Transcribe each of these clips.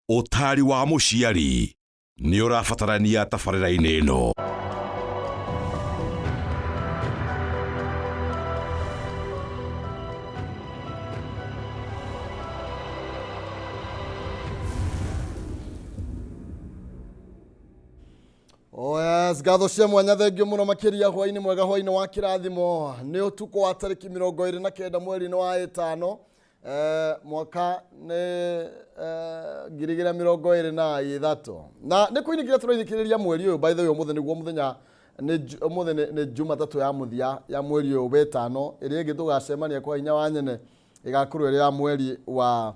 Ũtaari wa mũciari nĩ ũrabatarania tabarĩra-inĩ ĩno. Oh yes, ngatho cia mwanya thengio mũno makĩria hwainĩ mwega hwainĩ wa kĩrathimo nĩ ũtukũ wa tarĩki 29 mweri-inĩ wa ĩtano mwaka nĩ 2023 na nĩ kũinĩkĩria tũrainĩkĩrĩria mweri ũyũ. By the way, ũmũthĩ nĩguo mũthenya nĩ ũmũthĩ nĩ Jumatatũ ya mũthia ya mweri ũyũ wetano. Ĩrĩa ĩngĩ tũgacemania kwa hinya wa nyene ĩgakorwo ĩrĩ ya mweri wa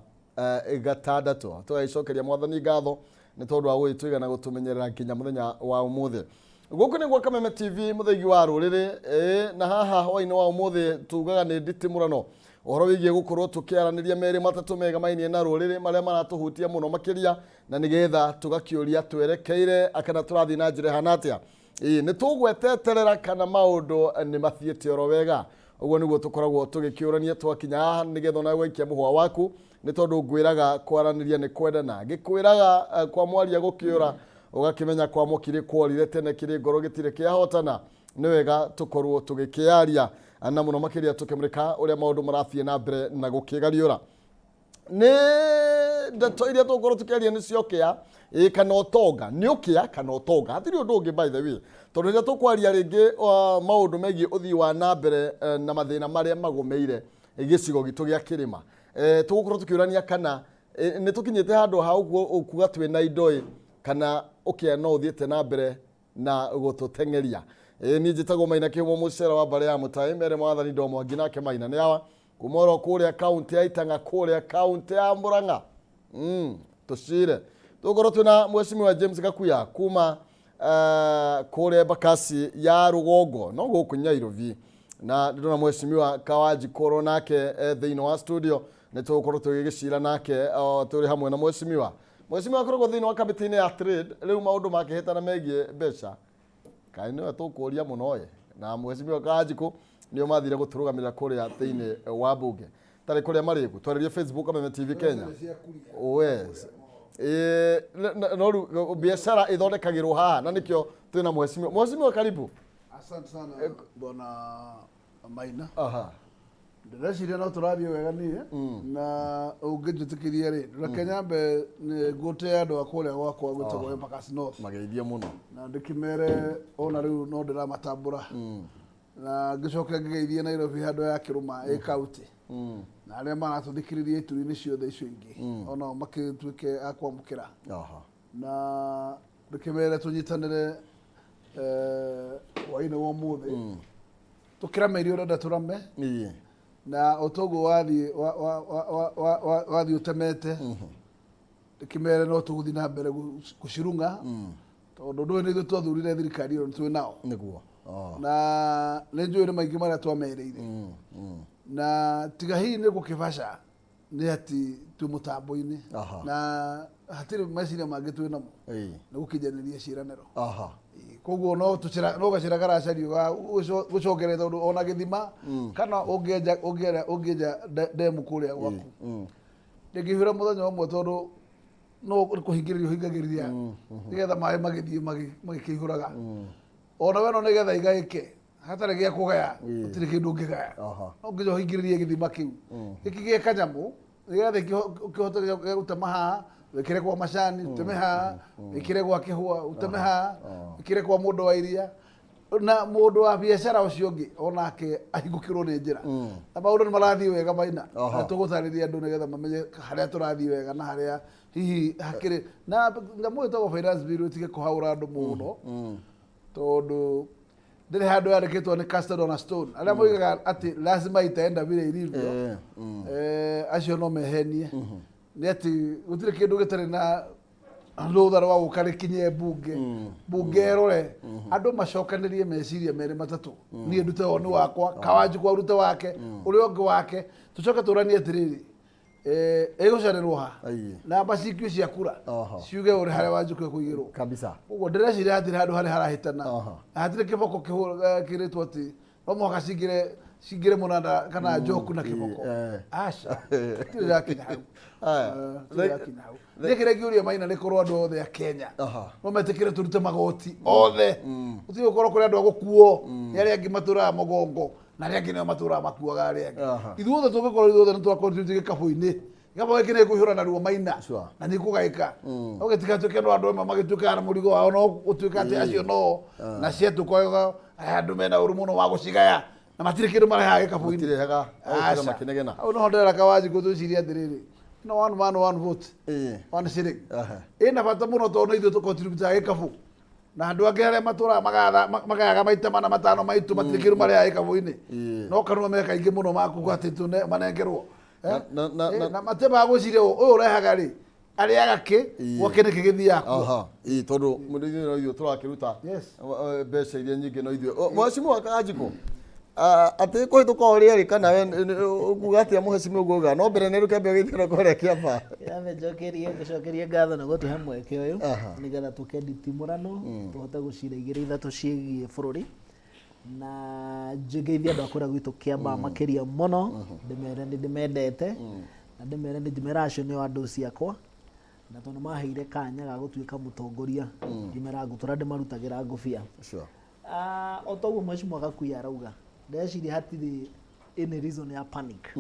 gatandatũ. Tũgagĩcokeria mwathani ngatho nĩ tondũ wa gũgĩtũiga na gũtũmenyerera nginya mũthenya wa ũmũthĩ. Gũkũ nĩ gwa Kameme TV, mũthĩgi wa rũrĩrĩ ĩĩ, na haha hwainĩ wa ũmũthĩ tugaga nĩ nditimũrano ũhoro wĩgiĩ gũkorwo tũkĩaranĩria merĩ matatũ mega mainie na rũrĩrĩ marĩa maratũhutia mũno makĩria, na nĩgetha tũgakĩũria twerekeire kana tũrathiĩ na njĩra ĩhana atĩa. Ĩĩ, nĩ tũgweteterera kana maũndũ nĩ mathiĩte oro wega. Ũguo nĩguo tũkoragwo tũgĩkĩũrania twakinya haha, nĩgetha onawe waikia mũhwa waku, nĩ tondũ ngwĩraga kwaranĩria nĩ kwendana. Ngĩkwĩraga kwa mwaria gũkĩũra, ũgakĩmenya kwa mũkirĩ kworire tene, kĩrĩ ngoro gĩtirĩ kĩahotana. Nĩ wega tũkorwo tũgĩkĩaria na mũno makĩria tũkĩmũrĩka ũrĩa maũndũ marathiĩ na mbere na gũkĩgariũra. Nĩ ndeto iria tũgũkorwo tũkĩaria nĩ cia ũkĩa ĩ kana ũtonga, nĩ ũkĩa kana ũtonga, hatirĩ ũndũ ũngĩ by the way, tondũ rĩrĩa tũkwaria rĩngĩ maũndũ megiĩ ũthii wa na mbere na mathĩna marĩa magũmĩire gĩcigo gitũ gĩa kĩrĩma, tũgũkorwo tũkĩũrania kana nĩ tũkinyĩte handũ ha ũguo ũkuga twĩna indo ĩ, kana ũkĩa no ũthiĩte na mbere na gũtũteng'eria. Niĩ njĩtagwo Maina Kĩhumo, mũcera wa mbarĩ ya Mũtaĩ mere mwathani Ndomwangi, nake Maina nĩ awa kuma oro kũrĩa kaunti ya Itang'a, kũrĩa kaunti ya Murang'a. Tũcire tũgũkorwo twĩna Mheshimiwa James Gakuya kuma kũrĩa Embakasi ya Rũgongo no gũkũ Nyairobi, na ndĩrona Mheshimiwa Kawanji Kũrũ nake thĩinĩ wa studio. Nĩ tũgũkorwo tũgĩgĩcira nake tũrĩ hamwe na Mheshimiwa. Mheshimiwa akoragwo thĩinĩ wa kamĩtĩ-inĩ ya trade. Rĩu maũndũ makĩhĩtana megiĩ mbeca, kaĩ nĩwe tũkũria mũno ĩ, na Mheshimiwa Kawanjikũ nĩo mathire gũtũrũgamĩrĩra kũrĩa thĩinĩ wa mbunge tarĩ kũrĩa marĩgu. Twarĩrie Facebook Kameme TV Kenya. Yes. No rĩu biacara ĩthondekagĩrwo haha na nĩkĩo twĩna mheshimiwa. Mheshimiwa, karibu. Asante sana, bwana Maina. Aha. Ndĩreciria no tũrathiĩ wega niĩ na ũngĩnjĩtĩkĩria rĩ, reke nyambe nĩ ngũte andũ a kũrĩa gwakwa gwĩtagwo Embakasi North. Mageithie mũno. Na ndĩkĩmere ona rĩu no ndĩramatambũra, na ngĩcoke ngĩgeithie Nairobi handũ ya kĩrũma ĩ kaunti na arĩa maratũthikĩrĩria ituri-inĩ ciothe icio ingĩ onao makĩtuĩke a kwamũkĩra. Na ndĩkĩmere tũnyitanĩre hwainĩ wa ũmũthĩ, tũkĩrame iria ũrenda tũrame. Na o toguo wathiĩ wathiĩ ũtemete, ndĩkĩmere no tũgũthiĩ na mbere gũcirung'a, tondũ ndũĩ nĩ ithuĩ twathurire thirikari ĩyo twĩ nao. Nĩguo. Na nĩ njũĩ nĩ maingĩ marĩa twamerĩire, na tiga hihi nĩ gũkĩbaca nĩ atĩ twĩ mũtambo-inĩ na hatirĩ meciria mangĩ twĩ namo nĩ gũkinyanĩria ciĩranĩro. Koguo no tũcĩra no gacĩra karacario ga gũcokeria, tondũ ona gĩthima kana ũngĩenja ũngĩenja ũngĩenja ndemu kũrĩa gwaku ndĩngĩihũra mũthenya ũmwe, tondũ no kũhingĩrĩria ũhingagĩrĩria nĩgetha maĩ magĩthiĩ magĩkĩihũraga. Ona we no nĩgetha igaĩke hatarĩ gĩa kũgaya, gũtirĩ kĩndũ ũngĩgaya. No nginya ũhingĩrĩrie gĩthima kĩu gĩkĩgĩe kanyamũ nĩgetha kĩhote gĩa gũtema haha, wĩkĩre kwa macani, ũteme haha, wĩkĩre gwa kĩhũa, ũteme haha, wĩkĩre kwa mũndũ wa iria na mũndũ wa biacara ũcio ũngĩ onake ahingũkĩrwo nĩ njĩra. Na maũndũ nĩ marathiĩ wega, Maina. Na tũgũtarĩria andũ nĩgetha mamenye harĩa tũrathiĩ wega na harĩa hihi hakĩrĩ na nyamũ ĩtagwo finance bill ĩtige kũhaũra andũ mũno, tondũ ndĩrĩ handũ yandĩkĩtwo nĩ casted on a stone. Arĩa moigaga atĩ lazima itaenda vile ilivyo, acio no mehenie. Nĩ atĩ gũtirĩ kĩndũ gĩtarĩ na rũtha rwa gũka rĩkinye mbunge, mbunge ĩrore, andũ macokanĩrie meciria merĩ matatũ. Niĩ ndute woni wakwa, Kawanjikũ arute wake, ũrĩa ũngĩ wake, tũcoke tũranie atĩrĩrĩ, ĩgũcererwo ha namba cikio cia kura ciuge ũrĩ harĩa Wanjikũ ĩkũigĩrwo. Kabisa. Ũguo ndĩreciria hatirĩ handũ harĩa harahĩtana, na hatirĩ kĩboko kĩrĩtwo atĩ no mũhaka cingĩre. Cingĩre mũnanda kana njoku na kĩboko. Aca, tirĩ rakinya hau. Aya. Tirĩ rakinya hau. Niĩ kĩrĩa ngĩũria Maina nĩ korwo andũ othe a Kenya no metĩkĩre tũrute magoti othe, gũtirĩ gũkorwo kũrĩ andũ a gũkuo nĩ arĩa angĩ matũraga mũgongo na arĩa angĩ nĩo matũraga makuaga arĩa angĩ. Ithuothe tũngĩkorwo ithuothe nĩ twacontribute gĩkabũ-inĩ, gĩkabũ gĩkĩ nĩ gĩkũihũra narua Maina. Na nĩ kũgaĩka, no gĩtigatuĩke no andũ amwe magĩtuĩkaga na mũrigo wao, no gũtuĩka atĩ acio no na ciatuĩka andũ mena ũru mũno wa gũcigaya na matirĩ kĩndũ marehaga gĩkabũ-inĩ. Matirehaga, Aca. gũtira makĩnegena. Hau noho ndĩrera Kawanjikũ twĩcirie atĩrĩrĩ, no one man, one vote, one shilling ĩna bata mũno tondũ nĩ ithuĩ tũcontributaga gĩkabũ na andũ angĩ arĩa matũraga magayaga maita mana matano maitũ matirĩ kĩndũ marehaga gĩkabũ-inĩ. No kanua me kaingĩ mũno makuga atĩ manengerwo. Eh? Na matimbaga gwĩciria ũyũ ũrehaga rĩ arĩaga kĩ, gwake nĩkĩ gĩthiaga kuo. Aha, ĩĩ, tondũ mũndũ ithuĩ no ithuĩ tũrakĩruta mbeca iria nyingĩ no ithuĩ. Mheshimiwa Kanjikũ, atĩ kũhĩtũka o rĩerĩ kana we ũkuga atĩa mheshimiwa ũguo uga no mbere nĩ rũkembe gĩthurano kũrĩa Kĩambaa. Yambe njokerie ngũcokerie ngatho nĩ gũtũhe mweke ũyũ nĩgetha tũkenditimũrano tũhote gũcira igĩrĩ ithatũ ciĩgiĩ bũrũri, na ngeithie andũ a kũrĩa gwitũ Kĩambaa makĩria mũno, ndĩmere nĩ ndĩmendete na ndĩmere nĩ ndĩmeraga acio nĩo andũ ciakwa, na tondũ maheire kanya ga gũtuĩka mũtongoria ndĩmeraga ngũtũra ndĩmarutagĩra ngũbia. O toguo mheshimiwa Gakuya arauga, ndeciria hatirĩ any reason ya panic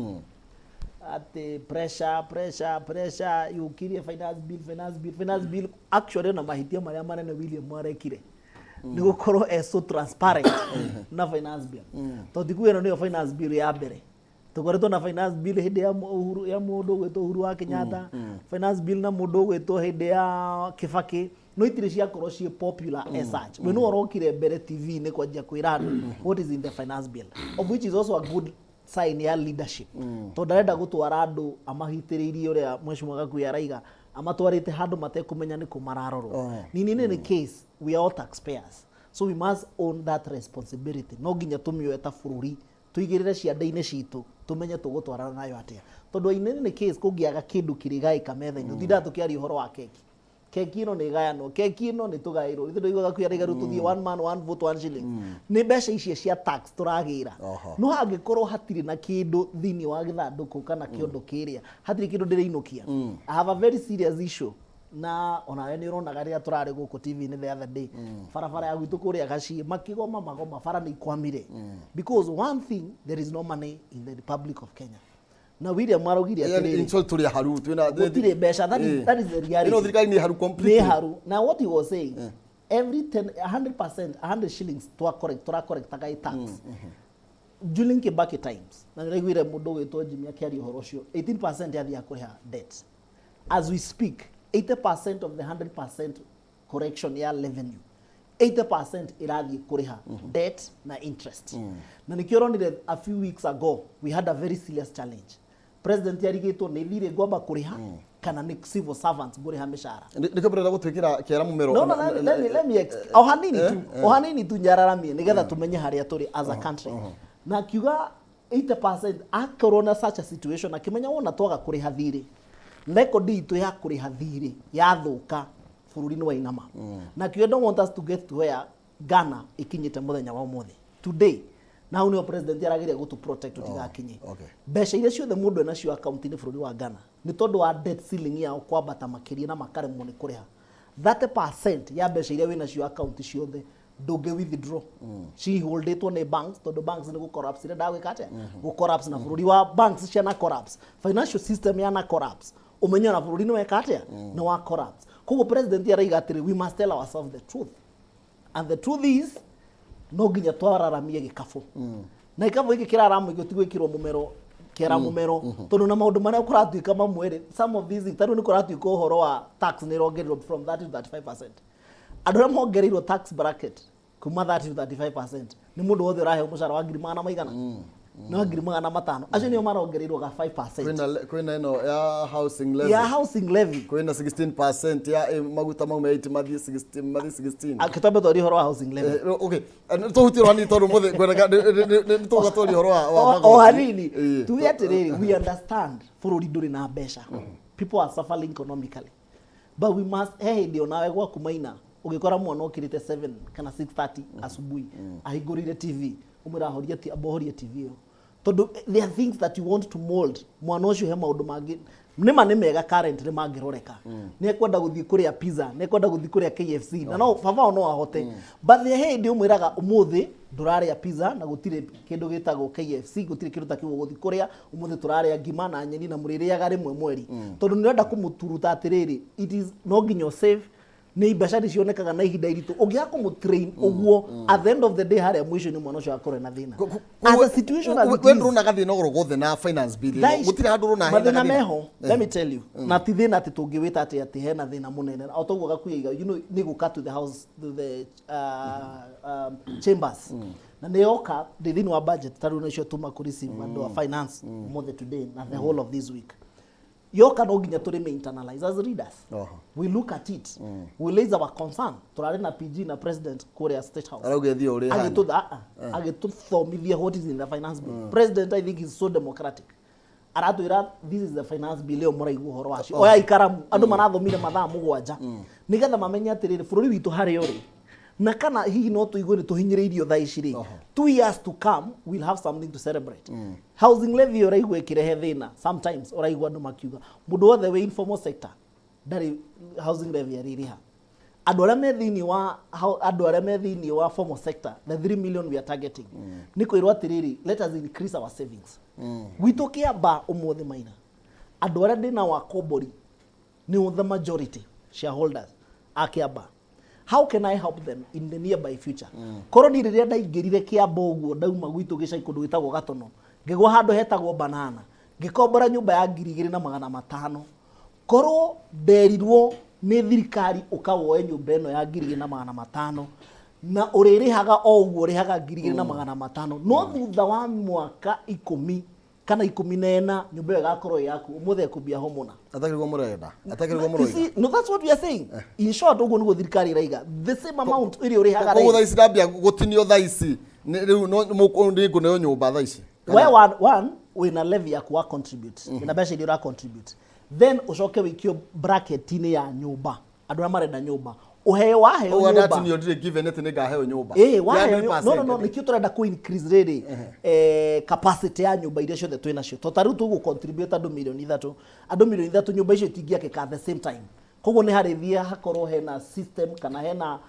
atĩ pressure, pressure, pressure yũkirie finance bill, finance bill, finance bill. Actually ona mahĩtia marĩa manene William arekire nĩ gũkorwo e so transparent na finance bill, tondũ ti kuga ĩno nĩyo finance bill ya mbere. Tũkoretwo na finance bill hĩndĩ ya Uhuru, ya mũndũ ũgwĩtwo Uhuru wa Kenyatta, finance bill na mũndũ ũgwĩtwo hĩndĩ ya Kibaki, no itirĩ ciakorwo ciĩ popular as such. We nĩwe ũrokire mbere TV-inĩ kwanjia kwĩra andũ what is in the finance bill, of which is also a good sign ya leadership, tondũ ndarenda gũtwara andũ amahitĩrĩirie ũrĩa mheshimiwa Gakuya araiga, amatwarĩte handũ matekũmenya nĩkũ mararorwo. Nini in any case, we are all taxpayers, so we must own that responsibility. No nginya tũmĩoe ta bũrũri, tũigĩrĩre ciande-inĩ citũ, tũmenye tũgũtwarana nayo atĩa, tondũ in any case kũngĩaga kĩndũ kĩrĩgaĩka metha-inĩ, tũtindaga tũkĩaria ũhoro wa keki. Keki ĩno nĩ ĩgayanwo, keki ĩno nĩ tũgaĩrwo. Ithuĩ ndũiguaga Gakuya rĩga rĩu tũthiĩ one man, one vote, one shilling, nĩ mbeca icio cia tax tũragĩra. No hangĩkorwo hatirĩ na kĩndũ thĩinĩ wa gĩthandũkũ kana kĩondo kĩrĩa, hatirĩ kĩndũ ndĩrĩinũkia. I have a very serious issue, na onawe nĩ ũronaga rĩrĩa tũrarĩ gũkũ TV-inĩ the other day, barabara ya gwitũ kũrĩa Gaciĩ makĩgoma magoma, bara nĩ ikwamire because one thing, there is no money in the Republic of Kenya. Na William araugire atĩrĩrĩ, In short, tũrĩ haru twĩna gũtirĩ mbeca. That is the reality. Ĩno thirikari nĩ haru completely. Nĩ haru. Now what he was saying, every 10 100%, 100 shillings twa correct tũra correctaga i tax during Kibaki times, na nĩraiguire mũndũ ũgwĩtwo Jimmy akĩaria ũhoro ũcio, 18% yathiaga kũrĩha debt. As we speak, 80% of the 100% correction ya revenue, 80% ĩrathiĩ kũrĩha debt na interest. Na nĩkĩo ũronire a few weeks ago we had a very serious challenge. President arigĩtwo nĩ thirĩ ngwamba kũrĩha kana nĩ civil servants ngũrĩha mĩcara. Nĩkĩo ndĩrenda gũtwĩkĩra kĩara mũmero. No, let me o hanini tu nyararamie nĩgetha tũmenye harĩa tũrĩ as a country. Na akiuga 80% akorwo na such a situation, akĩmenya wona twaga kũrĩha thirĩ, record itũ ya kũrĩha thirĩ yathũka, bũrũri nĩ wainama. Na akiuga don't want us to get to where Ghana ikinyĩte mũthenya wa ũmũthĩ today. Na hau nĩho president arageria gũtũ protect tũtigakinye. Mbeca iria ciothe mũndũ enacio akaunti-inĩ bũrũri wa Ghana, nĩ tondũ wa debt ceiling yao kwambata makĩria na makaremwo nĩ kũrĩha, 30% ya mbeca iria wĩnacio akaunti ciothe ndũngĩ withdraw, ciholdĩtwo nĩ banks, tondũ banks nĩ gũ collapse irendaga gwĩka atĩa? Gũ collapse. Na bũrũri wa banks ciana collapse, financial system yana collapse, ũmenye na bũrũri nĩ weka atĩa? Nĩ wa collapse. Koguo president araiga atĩrĩ, we must tell ourselves the truth, and the truth is no nginya twararamie gĩkabũ, na gĩkabũ gĩkĩ kĩraramio ti gwĩkĩrwo mũmero kĩara mũmero, tondũ na maũndũ marĩa kũratuĩka mamwe rĩ, some of these things, tarĩu nĩ kũratuĩka ũhoro wa tax nĩ ĩrongererwo from 30 to 35%. Andũ arĩa mongereirwo tax bracket kuma 30 to 35% nĩ mũndũ wothe ũraheo mũcara wa ngiri magana maigana, nĩ wa 500,000, acio nĩo marongereirwo ga 5%. Kwĩna ĩno ya housing levy. Ya housing levy. Kwĩna 16% ya maguta mau 8 mathiĩ 16, mathiĩ 16. Akĩtwambe twarie ũhoro wa housing levy. Okay, tũhutie hanini tondũ mũthĩ ngwendaga nĩ tũgũka twarie ũhoro wa o magoti. O hanini. Tuge atĩrĩrĩ, we understand bũrũri ndũrĩ na mbeca, people are suffering economically, but we must, he hĩndĩ onawe gwaku Maina ũgĩkora mwana ũkĩrĩte 7 kana 6:30 asubuhi ahingũrĩire TV, ũmwĩra ahorie amba ũhorie TV ĩyo. Tondũ there are things that you want to mold mwana ũcio. He maũndũ mangĩ nĩma nĩ mega currently mangĩroreka, nĩ ekwenda gũthiĩ kũrĩa pizza, nĩ ekwenda gũthiĩ kũrĩa KFC, na no baba wao no ahote, but there he hĩndĩ ũmwĩraga ũmũthĩ ndũrarĩa pizza na gũtirĩ kĩndũ gĩtagwo KFC, gũtirĩ kĩndũ ta kĩu ũgũthiĩ kũrĩa ũmũthĩ, tũrarĩa ngima na nyeni na mũrĩrĩaga rĩmwe mweri, tondũ nĩ ũrenda kũmũturuta atĩrĩrĩ, it is no nginya ũsave, nĩ mbeca nĩ cionekaga na ihinda iritũ. Ũngĩaga kũmũtrain ũguo, at the end of the day, harĩa mũico-inĩ mwana ũcio agakorwo ena thĩna. As a situation as it We is, ndũrona gathĩna oro gothe na finance bill ĩno? Thaa ici- Gũtirĩ handũ ũrona hena mathĩna gathĩna? meho, let me tell you, na ti thĩna atĩ tũngĩwĩta atĩ hena thĩna mũnene o toguo gakuya iga, nĩ gũka to the house, to the chambers, na nĩ yoka ndĩ thĩinĩ wa budget. Ta rĩu nĩcio tuma kũ receive andũ a finance ũmũthĩ, today na the whole of this week. Yoka no nginya tũrĩme internalize as leaders. We look at it, we raise our concern. Tũrarĩ na PG na president kũrĩa State House. Arauga ĩthiĩ ũrĩa ĩhana. Agĩtũthomithia what is in the finance bill. President, I think, is so democratic. Aratwĩra, "This is the finance bill ĩyo mũraigua ũhoro wacio, oya ikaramu." Andũ marathomire mathaa 7 nĩgetha mamenye atĩrĩrĩ, bũrũri witũ harĩa ũrĩ, na kana hihi no tũigue nĩ tũhinyĩrĩirio thaa ici rĩ, 2 years to come we'll have something to celebrate. Housing levy ũraigua ĩkĩrehe thĩna sometimes, ũraigua andũ makiuga mũndũ wothe wĩ informal sector ndarĩ housing levy arĩrĩha. Andũ arĩa me thĩinĩ wa formal sector, the 3 million we are targeting, nĩ kwĩrwo atĩrĩrĩ, let us increase our savings. Gwitũ Kĩamba ũmũthĩ maina andũ arĩa ndĩna wakombori nĩ the majority shareholders a Kĩamba. How can I help them in the nearby future? Korwo ni rĩrĩa ndaingĩrire Kĩamba ũguo, ndauma gwitũ gĩcagi kũndũ gwĩtagwo Gatono, ngĩgwa handũ hetagwo Banana, ngĩkombora nyũmba ya 2500, korwo nderirwo nĩ thirikari ũka woe nyũmba ĩno ya 2500 na ũrĩrĩhaga o ũguo ũrĩhaga 2500, no thutha wa mwaka 10 kana 14 nyũmba ĩyo ĩgakorwo ĩ yaku, ũmũthĩ ekũmbia homeowner. Atakĩrĩguo mũrenda, atakĩrĩguo You mũroiga. see, no, that's what we are saying. In short, ũguo nĩguo thirikari ĩraiga. The same amount ĩrĩa ũrĩhaga Koguo rent. thaa ici ndambia gũtinio thaa ici rĩu no nĩ ngũneo nyũmba thaa ici? We one wĩna levy yaku wa contribute, wĩna mbeca iria ũra contribute, then ũcoke wĩikio bracket-inĩ ya nyũmba, andũ arĩa marenda nyũmba, ũheo waheo Ũguo nyũmba. ndatinio ndirĩ given atĩ nĩ ngaheo nyũmba? Ĩĩ, waheo 100%. No, nĩkĩo tũrenda kũ increase rĩrĩ capacity ya nyũmba iria ciothe twĩ nacio, to ta rĩu tũgũ contribute andũ mirioni 3, andũ mirioni 3, nyũmba icio itingĩakĩka at the same time. Koguo nĩ harĩthiĩ hakorwo hena system kana hena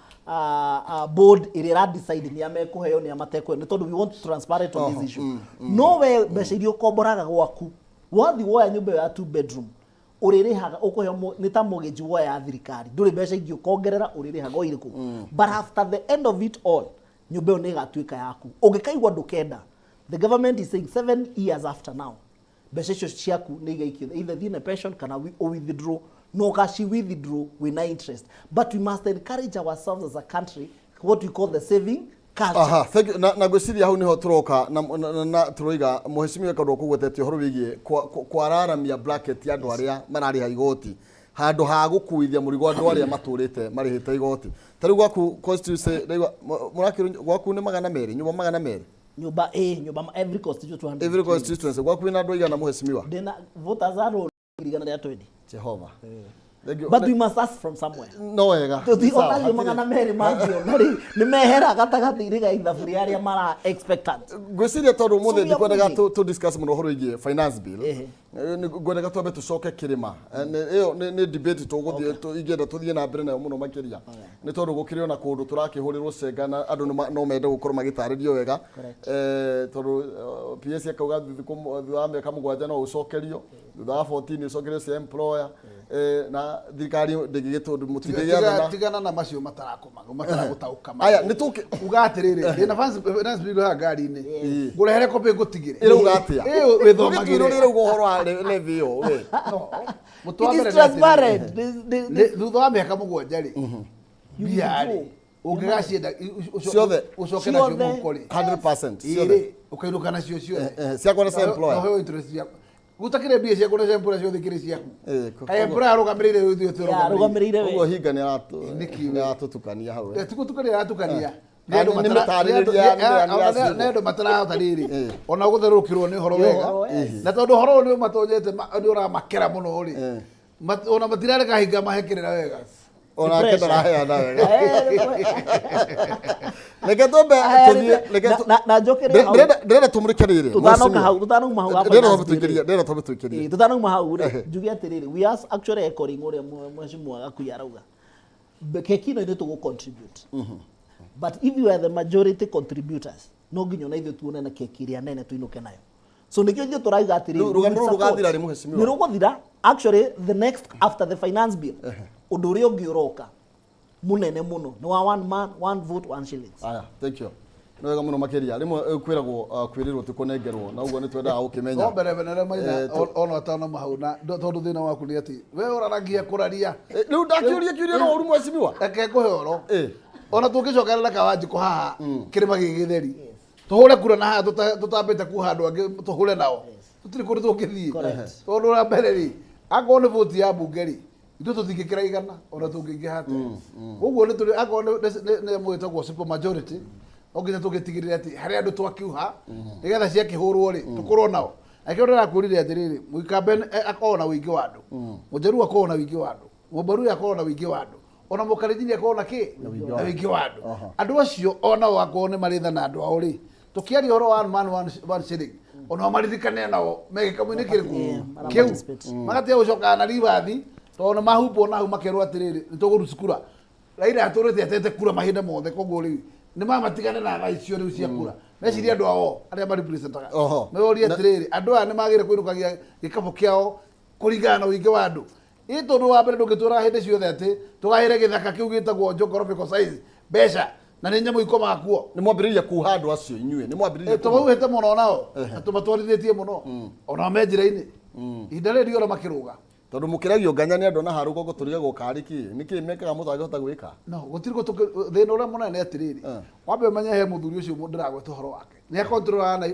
board ĩrĩa ĩra decide nĩ a mekũheo, nĩ a matekũheo, nĩ tondũ we want transparent on this issue. No we mbeca iria ũkomboraga gwaku, wathi woya nyũmba ĩyo ya two bedroom, ũrĩrĩhaga ũkũheo nĩ ta mortgage woya ya thirikari, ndũrĩ mbeca ingĩ ũkongerera, ũrĩrĩhaga o irĩkũ, but after the end of it all nyũmba ĩyo nĩ ĩgatuĩka yaku. Ũngĩkaigua ndũkenda, the government is saying 7 years after now mbeca icio ciaku nĩ igaikio, either thiĩ na pension kana withdraw, no ũgaci withdraw wĩna interest. But we must encourage ourselves as a country, what we call the saving culture. Aha, thank you. Na ngwĩciria hau nĩho tũroka na tũroiga mũhecimiwa kaũndũ kũgwetete ũhoro wĩgiĩ kwararamia bracket ya andũ arĩa mararĩha igoti handũ ha gũkuithia mũrigo andũ arĩa matũrĩte marĩhĩte igoti. Ta rĩu gwaku constituency ndaigua mũrakĩrwo gwaku nĩ 200, nyũmba 200. Nyũmba, ĩ nyũmba every constituency 200. Every constituency. Gwaku wĩna andũ aigana, mũhecimiwa? Ndĩna voters aro 120. Jehova. Thank you. But we must ask from somewhere. No wega. Tũthi Sawa, onacio 200 mangĩona rĩ, nĩ mehera gatagatĩ-inĩ ga ithabu rĩa arĩa mara expectant. Ngwĩciria tondũ ũmũthĩ So we are ndikwendaga moving. tũ discuss mũno ũhoro wĩgiĩ finance bill. Ngwendaga twambe tũcoke kĩrĩma. Ĩyo nĩ debate tũgũthiĩ ingĩenda tũthiĩ na mbere nayo mũno makĩria, nĩ tondũ gũkĩrĩ ona kũndũ tũrakĩhũrĩrwo cenga na andũ no mende gũkorwo magĩtarĩrio wega. Tondũ PS akauga thutha wa mĩaka 7 no ũcokerio, thutha wa 14 ũcokerio cia employer. Na thirikari ndĩngĩgĩtũ mũtingĩgĩathana. Tigana na macio matarakoma mataragũtaũka. Aya, nĩ tũkĩ Uga atĩrĩrĩ, ndĩna finance bill haha ngari-inĩ, ngũrehere copy ngũtigĩre. Ĩrauga atĩa? Ĩ, wĩthomagĩre. Ũgĩtwĩrũrĩre ũguo ũhoro wa levy ĩyo we. No, mũtwe It wa is mbere nĩ atĩrĩrĩ, transparent. Thutha wa mĩaka 7 rĩ, mbia rĩ ũngĩgacienda Ciothe. ũcoke nacio Ciothe. mũhuko rĩ, 100% ciothe. ĩrĩ ũkainũka nacio ciothe. Ciakwa na cia employer. Na ũheo interest ciaku gutakĩrĩ mbia ciaku na cia employer ciothe ikĩrĩ ciaku. Kaĩ employer arũgamĩrĩire ithuĩ? Yeah, arũgamĩrĩire we. Ũguo hinga nĩ Nĩkĩ nĩ we? aratũtukania hau. Ti gũtukania aratukania. Nĩ mĩtarĩrĩria ya ciugo. Nĩ andũ matarahota rĩrĩ ona gũtherũkĩrwo nĩ ũhoro Nĩ wega, ũhoro, yes. na tondũ ũhoro ũyũ nĩ ũmatonyete nĩ ũramakera mũno rĩ, ona matirareka hinga mahekĩrĩra wega. Onake pressure. ndaraheana wega. Eh, Reke twambe Aheanĩte- tũthiĩ reke na- na- na njokere hau. ndĩrenda tũmũrĩke rĩrĩ. Tũtanoka hau, tũtanauma hau ha Ndĩrenda finance twambe bill. tũingĩrie, ndĩrenda twambe tũingĩrie. Ĩĩ, tũtanauma hau rĩ, njuge atĩrĩrĩ, we are actually echoing ũrĩa mheshimiwa Gakuya arauga. Keki ĩno ithuĩ tũgũ contribute. But if you are the majority contributors, no nginya ona ithuĩ tuone na keki ĩrĩa nene tũinũke nayo. So nĩkĩo ithuĩ tũrauga atĩrĩrĩ, Rĩu rũgano we rũrũ support. rũgathira rĩ, mheshimiwa? Nĩ rũgũthira actually the next after the finance bill ũndũ ũrĩa ũngĩ ũroka mũnene mũno nĩ wa one man one vote one shillings. Aya, thank you. Nĩ wega mũno makĩria. Rĩmwe kwĩragwo kwĩrĩrwo ti kũnengerwo na ũguo nĩ twendaga gũkĩmenya. No mbere mbere maina Eh, ona atana hau na tondũ thĩna waku nĩ atĩ we ũraragia kũraria. Eh, Rĩu ndakĩũria kĩũria no ũru mheshimiwa. Reke ngũhe ũhoro. Eh. Ona tũngĩcokerera Kawanjikũ haha kĩrĩma gĩ gĩtheri tũhũre kura na haha tũtambĩte kuha andũ angĩ tũhũre nao tũtirĩ kũndũ tũngĩthiĩ. Correct. Tondũ wa mbere rĩ, akorwo nĩ voti ya mbunge rĩ, ithuĩ tũtingĩkĩra igana ona tũngĩingĩha atĩa. Ũguo nĩ tũrĩ akorwo nĩ mwĩtagwo super majority no nginya tũgĩtigĩrĩre atĩ harĩa andũ twakiuha nĩgetha ciakĩhũrwo rĩ tũkorwo nao. Angĩkorwo ndĩrakwĩrire atĩrĩrĩ, Mũikambe akorwo na ũingĩ wa andũ, Mũjaruo akorwo na ũingĩ wa andũ, Mũmbaruya akorwo na ũingĩ wa andũ, ona Mũkalenjini akorwo na kĩ na ũingĩ wa andũ. Andũ acio onao akorwo nĩ marĩtha na andũ ao rĩ, tũkĩaria ũhoro wa one man one shilling, onao maririkane nao me gĩkamu-inĩ kĩrĩkũ Yeah, mara kĩu, participate. magatiga gũcokaga na ribathi tondũ nĩ mahumbwo na hau makerwo atĩrĩrĩ nĩ tũgũruci kura. Raila atũrĩte atete kura mahinda mothe, koguo rĩu nĩ mamatigane na thaa icio rĩu cia kura. Meciria andũ ao arĩa marepresentaga meorie atĩrĩrĩ andũ aya nĩ magĩrĩire kũinũkagia gĩkabũ kĩao kũringana na ũingĩ wa andũ. Ĩ tondũ wa mbere ndũngĩtwĩra hĩndĩ ciothe atĩ tũgaĩre gĩthaka kĩu gĩtagwo geographical size mbeca na nĩ nyamũ ikomaga kuo. Nĩ mwambĩrĩria kuha andũ acio inyuĩ. Nĩ mwambĩrĩria. Tũmauhĩte mũno nao na tũmatwarithĩtie mũno onao me njĩra-inĩ ihinda rĩrĩ ndiona makĩrũga. Tondũ mũkĩragio nganya nĩ andũ na haru gongo tũrigagwo karĩ kĩ. Nĩ kĩ mekaga mũtangĩhota gwĩka? No gũtirĩ thĩna ũrĩa mũnene atĩrĩrĩ, wambe ũmenye he mũthuri ũcio ndĩragweta ũhoro wake nĩ akontrolaga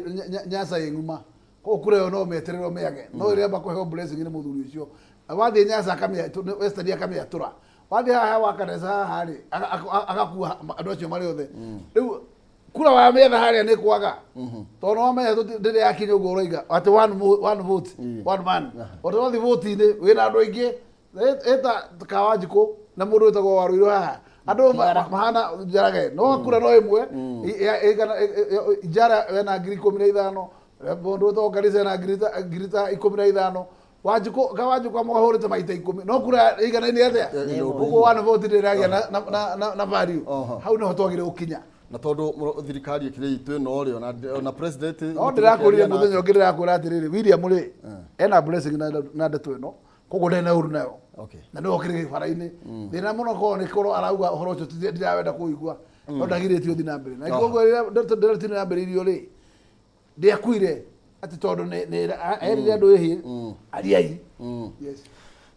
Nyanza ĩ ng'uma, koguo kura ĩyo no metererwo mĩage, no ĩrĩa kũheo blessing nĩ mũthuri ũcio. Wathiĩ Nyanza Western akamĩatũra, wathiĩ haha wa Kanesa haha rĩ agakua andũ acio marĩ othe. Rĩu kura wa mĩetha harĩa nĩ kwaga tondũ wamenya ndĩrĩ yakinya ũguo ũroiga atĩ one vote one man, o wathiĩ vote-inĩ wĩna andũ aingĩ ĩta Kawanjikũ na mũndũ wĩtagwo Waruiru haha andũ mahana Njarage no kura no ĩmwe Njara ena 15,000, mũndũ wĩtagwo Karisa ena 15,000, Wanjikũ Kawanjikũ amũhũrĩte maita 10 no kura ĩiganaine atĩa? Ũguo one vote ndĩragĩa na value. Hau nĩho twagĩrĩire gũkinya. Na tondũ thirikari ĩkĩrĩ itũ ĩno rĩ ona president no ndĩrakũrire mũthenya ũngĩ ndĩrakwĩra atĩrĩrĩ William rĩ ena blessing na ndeto ĩno koguo ndarĩ na ũru nayo na nĩwe ũkĩrĩ gĩbara-inĩ thĩna mũno korwo nĩ korwo arauga ũhoro ũcio ndirawenda kũigua no ndagirĩtio ũthiĩ na mbere na koguo rĩrĩa ndeto ĩno yambĩrĩirio rĩ ndiakuire atĩ tondũ erire andũ ĩhĩ ariai. Yes.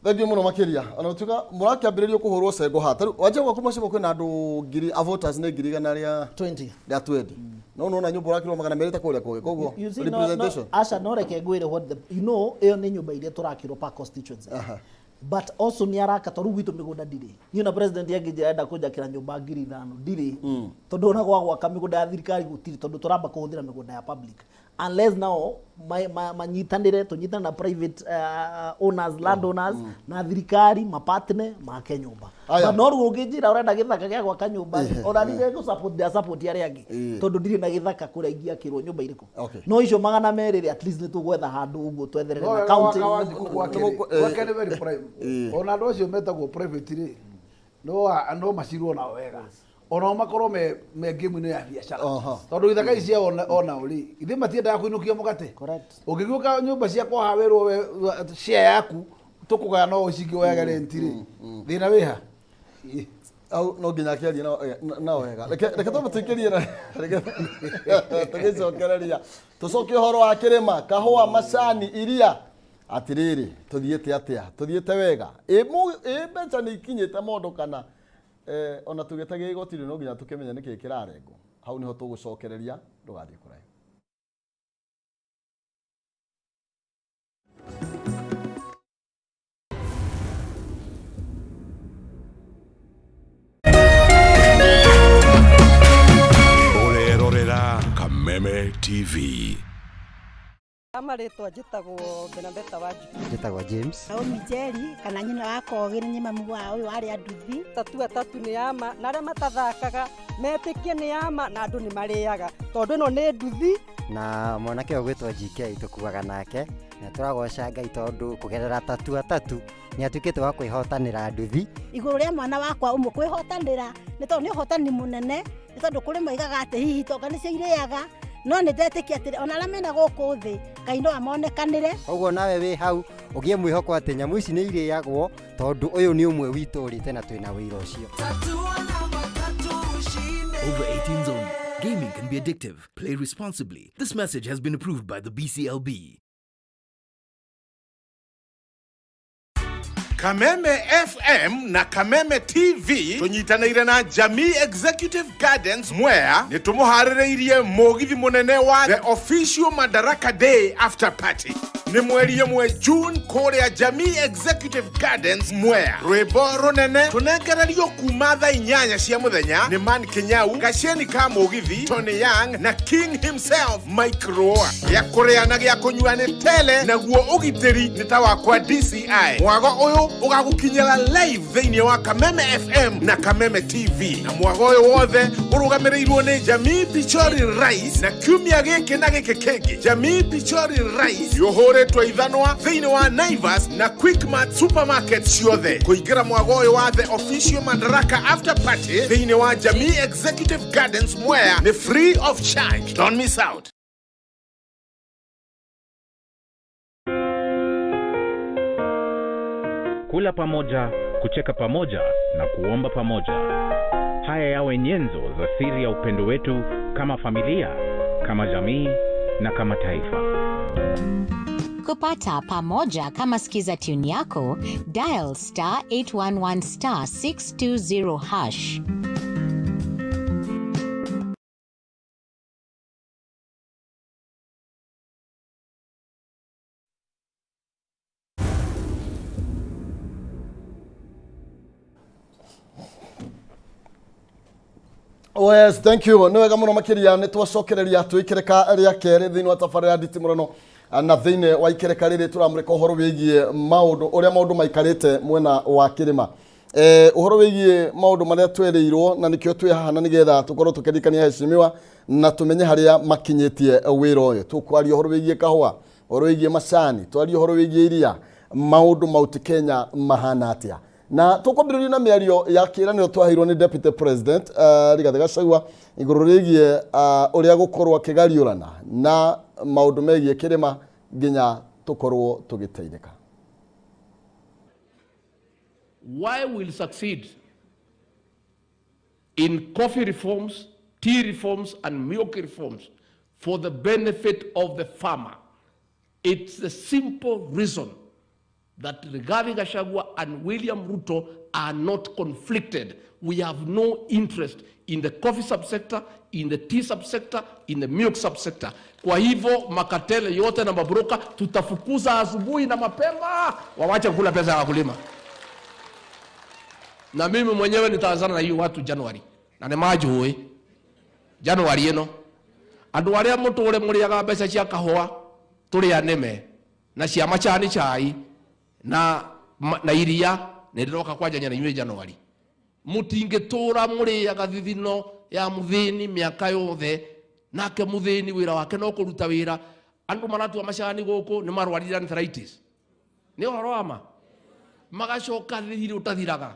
Thengiũ mũno makĩria. Ona gũtuĩka mũrakĩambĩrĩrio kũhũrwo cengo haha. Tarĩu wanjia gwaku mheshimiwa kwĩna andũ ngiri a voters nĩ ngiri igana rĩa 20. Rĩa 20. No nona nyũmba ũrakĩrwo 200 ta kũrĩa kũngĩ. Koguo You see, representation. No, aca no reke ngwĩre what the you know ĩyo nĩ nyũmba iria tũrakĩrwo per constituency. But also nĩ araka tondũ rĩu gwitũ mĩgũnda ndirĩ. Niĩ ona president angĩnjĩra enda kũnjakĩra nyũmba 5,000 ndirĩ. Tondũ ona gwa gwaka mĩgũnda ya thirikari gũtirĩ tondũ tũramba kũhũthĩra mĩgũnda ya public. Unless nao manyitanĩre tũnyitane na private owners, land owners na thirikari mapatne make nyũmba. Aya. But no rĩu ũngĩnjĩra ũrenda gĩthaka gĩa gwaka nyũmba ona ndirĩ gũ support ndĩa support arĩa angĩ tondũ ndirĩ na gĩthaka kũrĩa ingĩakĩrwo nyũmba irĩkũ. No icio 200 rĩ at least nĩ tũgwetha handũ ũguo twetherere na county. Gwake nĩ very prime. Ona andũ acio metagwo private rĩ no macirwo nao wega onao makorwo me game-inĩ ya biacara tondũ ithaka ici ciao onao rĩ ithuĩ matiendaga kũinũkia mũgate. Ũngĩgĩũka nyũmba ciakwa haha werwo we share yaku tũkũgaya no ici ingĩ woyage rent rĩ thĩna wĩha? Au no nginya akĩarie nao wega. Reke twambe tũingĩrie na reke tũgĩcokereria tũcoke ũhoro wa kĩrĩma kahũa macani iria atĩrĩrĩ tũthiĩte atĩa tũthiĩte wega ĩ mbeca nĩ ikinyĩte mondo kana ona tũgĩtagia igoti-inĩ no nginya tũkĩmenye nĩkĩĩ kĩrarengwo. Hau nĩho tũgũcokereria ndũgathiĩ kũraihu. Ũrerorera Kameme TV. Marĩtwa njĩtagwo Benadetta Wanjiku. Njĩtagwo James. Naomi Njeri kana nyina wa Kogĩ nĩ mamu wa ũyũ warĩ anduthi. Tatua tatu nĩ yama na arĩa matathakaga metĩkie nĩ yama na andũ nĩ marĩaga tondũ ĩno nĩ nduthi. Na mwanake ũyũ gwĩtwo GK tũkuaga nake na tũragoca Ngai tondũ kũgerera tatua tatu nĩ atuĩkĩte wa kwĩhotanĩra nduthi. Igũrũ rĩa mwana wakwa ũmwe kwĩhotanĩra nĩ tondũ nĩ ũhotani mũnene, nĩ tondũ kũrĩ moigaga atĩ hihi itonga nĩcio irĩaga, no nĩ ndetĩkia atĩ ona arĩa mena gũkũ thĩ Ngai no amonekanĩre. Koguo nawe wĩ hau ũgĩe mwĩhoko atĩ nyamũ ici nĩ irĩagwo tondũ ũyũ nĩ ũmwe witũ ũrĩte na twĩna wĩira ũcio. Over 18s only. Gaming can be addictive. Play responsibly. This message has been approved by the BCLB. Kameme FM na Kameme TV tunyitanĩire na Jamii Executive Gardens Mwea nĩ tũmũharĩrĩirie mũgithi mũnene wa The Official Madaraka Day After Party nĩ mweri ĩmwe June kũrĩa Jamii Executive Gardens Mwea. Rwĩmbo rũnene tũnengererio kuma thaa 8 cia mũthenya nĩ Man Kinyau, Gaceni ka mũgithi, Tony Young na King himself Mike Roa. Gĩa kũrĩa na gĩa kũnyua nĩ tele, naguo ũgitĩri nĩ ta wakwa DCI. Mwago ũyũ ũgagũkinyĩra live thĩinĩ wa Kameme FM na Kameme TV, na mwago ũyũ wothe ũrũgamĩrĩirwo nĩ Jamii Pichori Rice, na kiumia gĩkĩ na gĩkĩ kĩngĩ Jamii Pichori Rice yũhũrĩtwo ithanwa thĩinĩ wa Naivas na Quickmart supermarket ciothe. Kũingĩra mwago ũyũ wa The Official Madaraka After Party thĩinĩ wa Jamii Executive Gardens Mwea nĩ free of charge. Don't miss out. Kula pamoja, kucheka pamoja na kuomba pamoja. Haya yawe nyenzo za siri ya upendo wetu kama familia, kama jamii na kama taifa. Kupata pamoja kama skiza tune yako, dial star 811 star 620 hash. Oh yes, thank you. Nĩ wega mũno makĩria nĩ twacokereria twĩkereka rĩa kerĩ thĩinĩ wa tabarĩra ya nditimũrano, na thĩinĩ wa ikereka rĩrĩ tũramũrĩka ũhoro wĩgiĩ maũndũ ũrĩa maũndũ maikarĩte mwena wa kĩrĩma. Ũhoro wĩgiĩ maũndũ marĩa twerĩirwo, na nĩkĩo twĩ haha na nĩgetha tũkorwo tũkĩririkania heshimiwa na tũmenye harĩa makinyĩtie wĩra ũyũ. Tũkwaria ũhoro wĩgiĩ kahũa, ũhoro wĩgiĩ macani, twarie ũhoro wĩgiĩ iria, maũndũ Mount Kenya mahana atĩa. Na tũkwambĩrĩria na mĩario ya kĩĩranĩro twaheirwo nĩ Deputy President Rigathĩ Gachagua igũrũ rĩgiĩ ũrĩa gũkorwo akĩgariũrana na maũndũ megiĩ kĩrĩma nginya tũkorwo tũgĩteithĩka. Why we'll succeed in coffee reforms, tea reforms, and milk reforms for the benefit of the farmer. It's the simple reason that Rigathi Gachagua and William Ruto are not conflicted. We have no interest in the coffee subsector, in the tea subsector, in the milk subsector. Kwa hivyo makatele yote na mabroka tutafukuza asubuhi na mapema, wawache kula pesa ya wakulima. Na mimi mwenyewe nitaanzana na hiyo watu Januari. Na nĩ manjũĩ Januari ĩno andũ arĩa mũtũre mũrĩaga mbeca cia kahũa tũrĩa nĩme na cia macani chai na iria nĩ ndĩroka kwanjania na inyuĩ Januari. Mũtingĩtũra mũrĩaga thithino ya mũthĩni mĩaka yothe, nake mũthĩni wĩra wake no kũruta wĩra. Andũ maratua macani gũkũ nĩ marwarire arthritis, nĩ ũhoro wa ma, magacoka thirĩ ũtathiraga,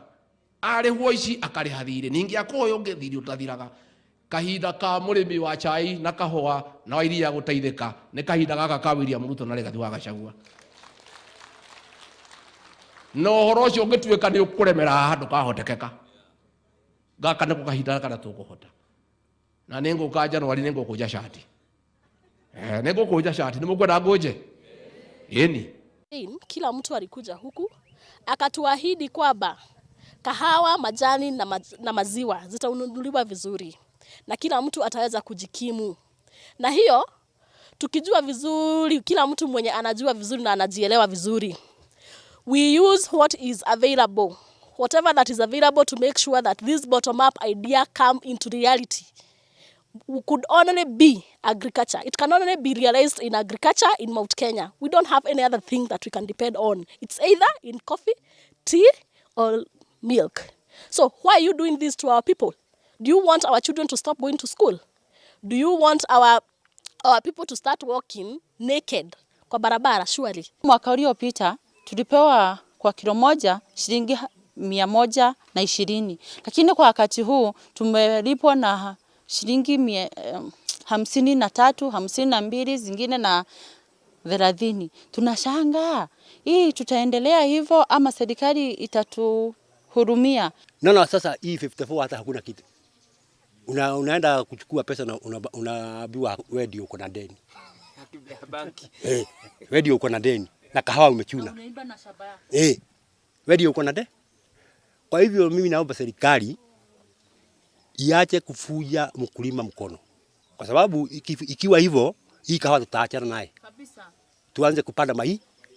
arĩhwo ici akarĩha thirĩ, ningĩ akũheo ũngĩ thirĩ ũtathiraga. Kahinda ka mũrĩmi wa chai na kahũa na wa iria gũteithĩka nĩ kahinda gaka ka William Ruto na Rigathi wa Gachagua. Na ũhoro ũcio ũngĩtuĩka nĩ ũkũremera haha ndũkahotekeka. Gaka nĩko kahinda karĩa tũkũhota. Na nĩ ngũka Januari nĩ ngũkũnja cati. Nĩ ngũkũnja cati, nĩ mũkwenda ngũnje? Ĩni. Kila mtu alikuja huku akatuahidi kwamba kahawa, majani na maziwa zitanunuliwa vizuri na kila mtu ataweza kujikimu. Na hiyo tukijua vizuri, kila mtu mwenye anajua vizuri na anajielewa vizuri, we use what is available, whatever that is available to make sure that this bottom up idea come into reality. could only be agriculture. It can only be realized in agriculture in Mount Kenya. We don't have any other thing that we can depend on. It's either in coffee, tea, or milk. So why are you doing this to our people? Do you want our children to stop going to school? Do you want our people to start walking naked kwa barabara, surely? Mwaka uliopita tulipewa kwa kilo moja shilingi 120, lakini kwa wakati huu tumelipwa na shilingi 53, 52, zingine na 30. Tunashangaa, hii tutaendelea hivyo ama serikali itatuhurumia? Naona sasa hii 54 hata hakuna kitu. Unaenda kuchukua pesa na unaambiwa wewe ndio uko na deni. Wewe ndio uko na deni na kahawa umechuna. Wewe ndio uko na deni. Kwa hivyo mimi naomba serikali iache kufuja mkulima mkono. Kwa sababu ikiwa hivyo hii kahawa tutaachana naye. Kabisa. Tuanze kupanda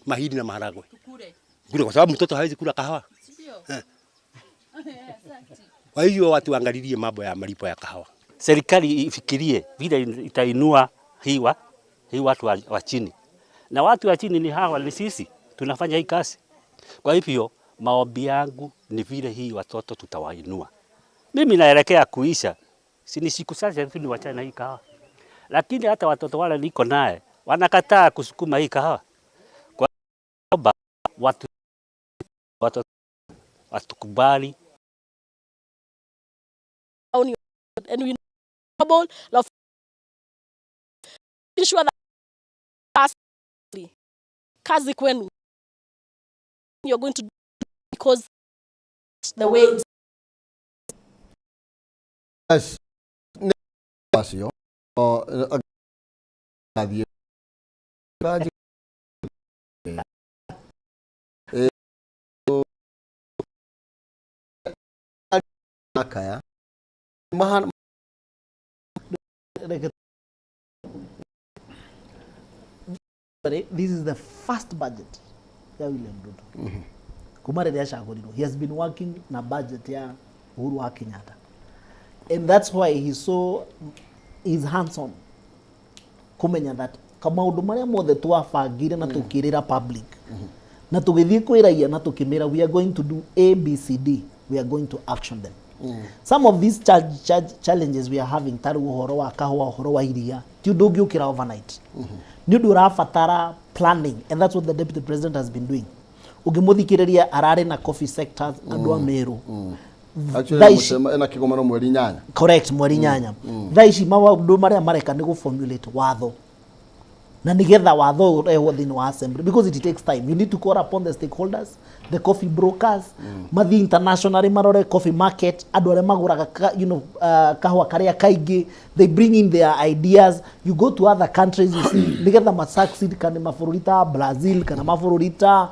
mahindi na maharagwe. Tukule. Kule kwa sababu mtoto hawezi kula kahawa. Sio. Kwa hivyo watu waangalilie mambo ya malipo ya kahawa. Serikali ifikirie vile itainua hii watu wa chini. Na watu wa chini ni hawa, ni sisi tunafanya hii kazi. Kwa hivyo maombi yangu ni vile hii watoto tutawainua. Mimi naelekea kuisha. Si ni siku chache tu niwachane na hii kahawa. Lakini hata watoto wale niko naye wanakataa kusukuma hii kahawa. Kwa hivyo watu watukubali. And we know of ensure that kazi kwenu you're going to do because the way it's Yes. Acio. O athiĩ. Akaya. Mahana This is the first budget ya William Ruto. Kuma rĩrĩa acagũrirwo, he has been working na budget ya Uhuru wa Kenyatta. And that's why he's hands-on. Kumenya that maũndũ marĩa mothe twabangire na tũkĩrĩra public. Na tũgĩthiĩ kwĩ raia na tũkĩmĩra we are going to do A, B, C, D. We are going to action them. Some of these challenges we are having, taru ũhoro wa kahũa, ũhoro wa iria, ti ũndũ ũngĩũkĩra overnight. Nĩ ũndũ ũrabatara planning, and that's what the deputy president has been doing. Ũngĩmũthikĩrĩria ararĩ na coffee sectors, andũ a Meru. Actually, ena kĩgomano mweri 8. Correct, mweri 8. Thaa ici maũndũ marĩa mareka nĩ gũ-formulate watho. Na nĩgetha watho ũrehwo thĩinĩ wa assembly, because it takes time. You need to call upon the stakeholders, the coffee brokers, mathiĩ internationally marore coffee market, andũ arĩa magũraga kahũa karĩa kaingĩ, they bring in their ideas. You go to other countries, you see, nĩgetha ma succeed kana mabũrũri ta Brazil, kana mabũrũri ta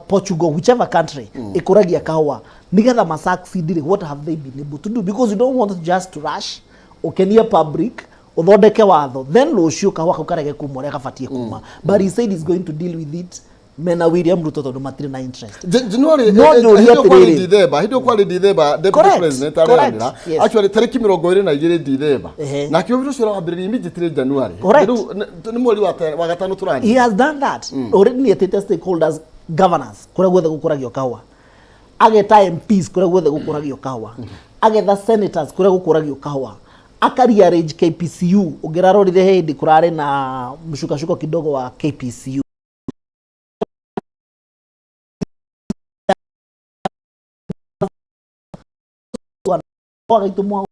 Portugal, whichever country ĩkũragia kahũa, nĩgetha ma succeed rĩ, what have they been able to do? Because you don't want just to rush, ũkenie public, uthondeke watho, then rũciũ kahũa kau karege kuma ũrĩa gabatie kuma. But he said he's going to deal with it mena William Ruto tondũ matirĩ na interest. January No njũrie atĩrĩrĩ. Dithemba, hĩndĩ ĩyo kwarĩ Dithemba, deputy president areranĩra. Actually tarĩki 22 Dithemba. Nake ũndũ ũcio ũrambĩrĩria immediately January. Rĩu nĩ mweri wa gatano tũrathiĩ. He has done that. Already nĩ etĩte stakeholders, governors kũrĩa guothe gũkũragio kahũa. Ageta MPs kũrĩa guothe gũkũragio kahũa. Agetha senators kũrĩa gũkũragio kahũa. Akari arrange KPCU. Ũngĩrarorire hĩndĩ kũrarĩ na mshukashuko kidogo wa KPCU. 500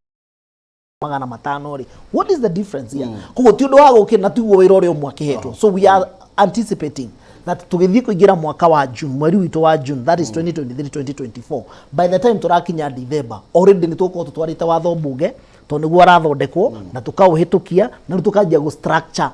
rĩ, what is the difference here? Koguo ti ũndũ wa gũkĩra na tiguo wĩra ũrĩa ũmwe akĩhetwo. So we are anticipating that tũgĩthiĩ kũingĩra mwaka wa June, mweri witũ wa June, that is 2023-2024, by the time tũrakinya December, already nĩ tũgũkorwo tũtwarĩte watho mbunge, tondũ nĩguo arathondekwo, na tũkaũhĩtũkia, na rĩu tũkanjia gũ structure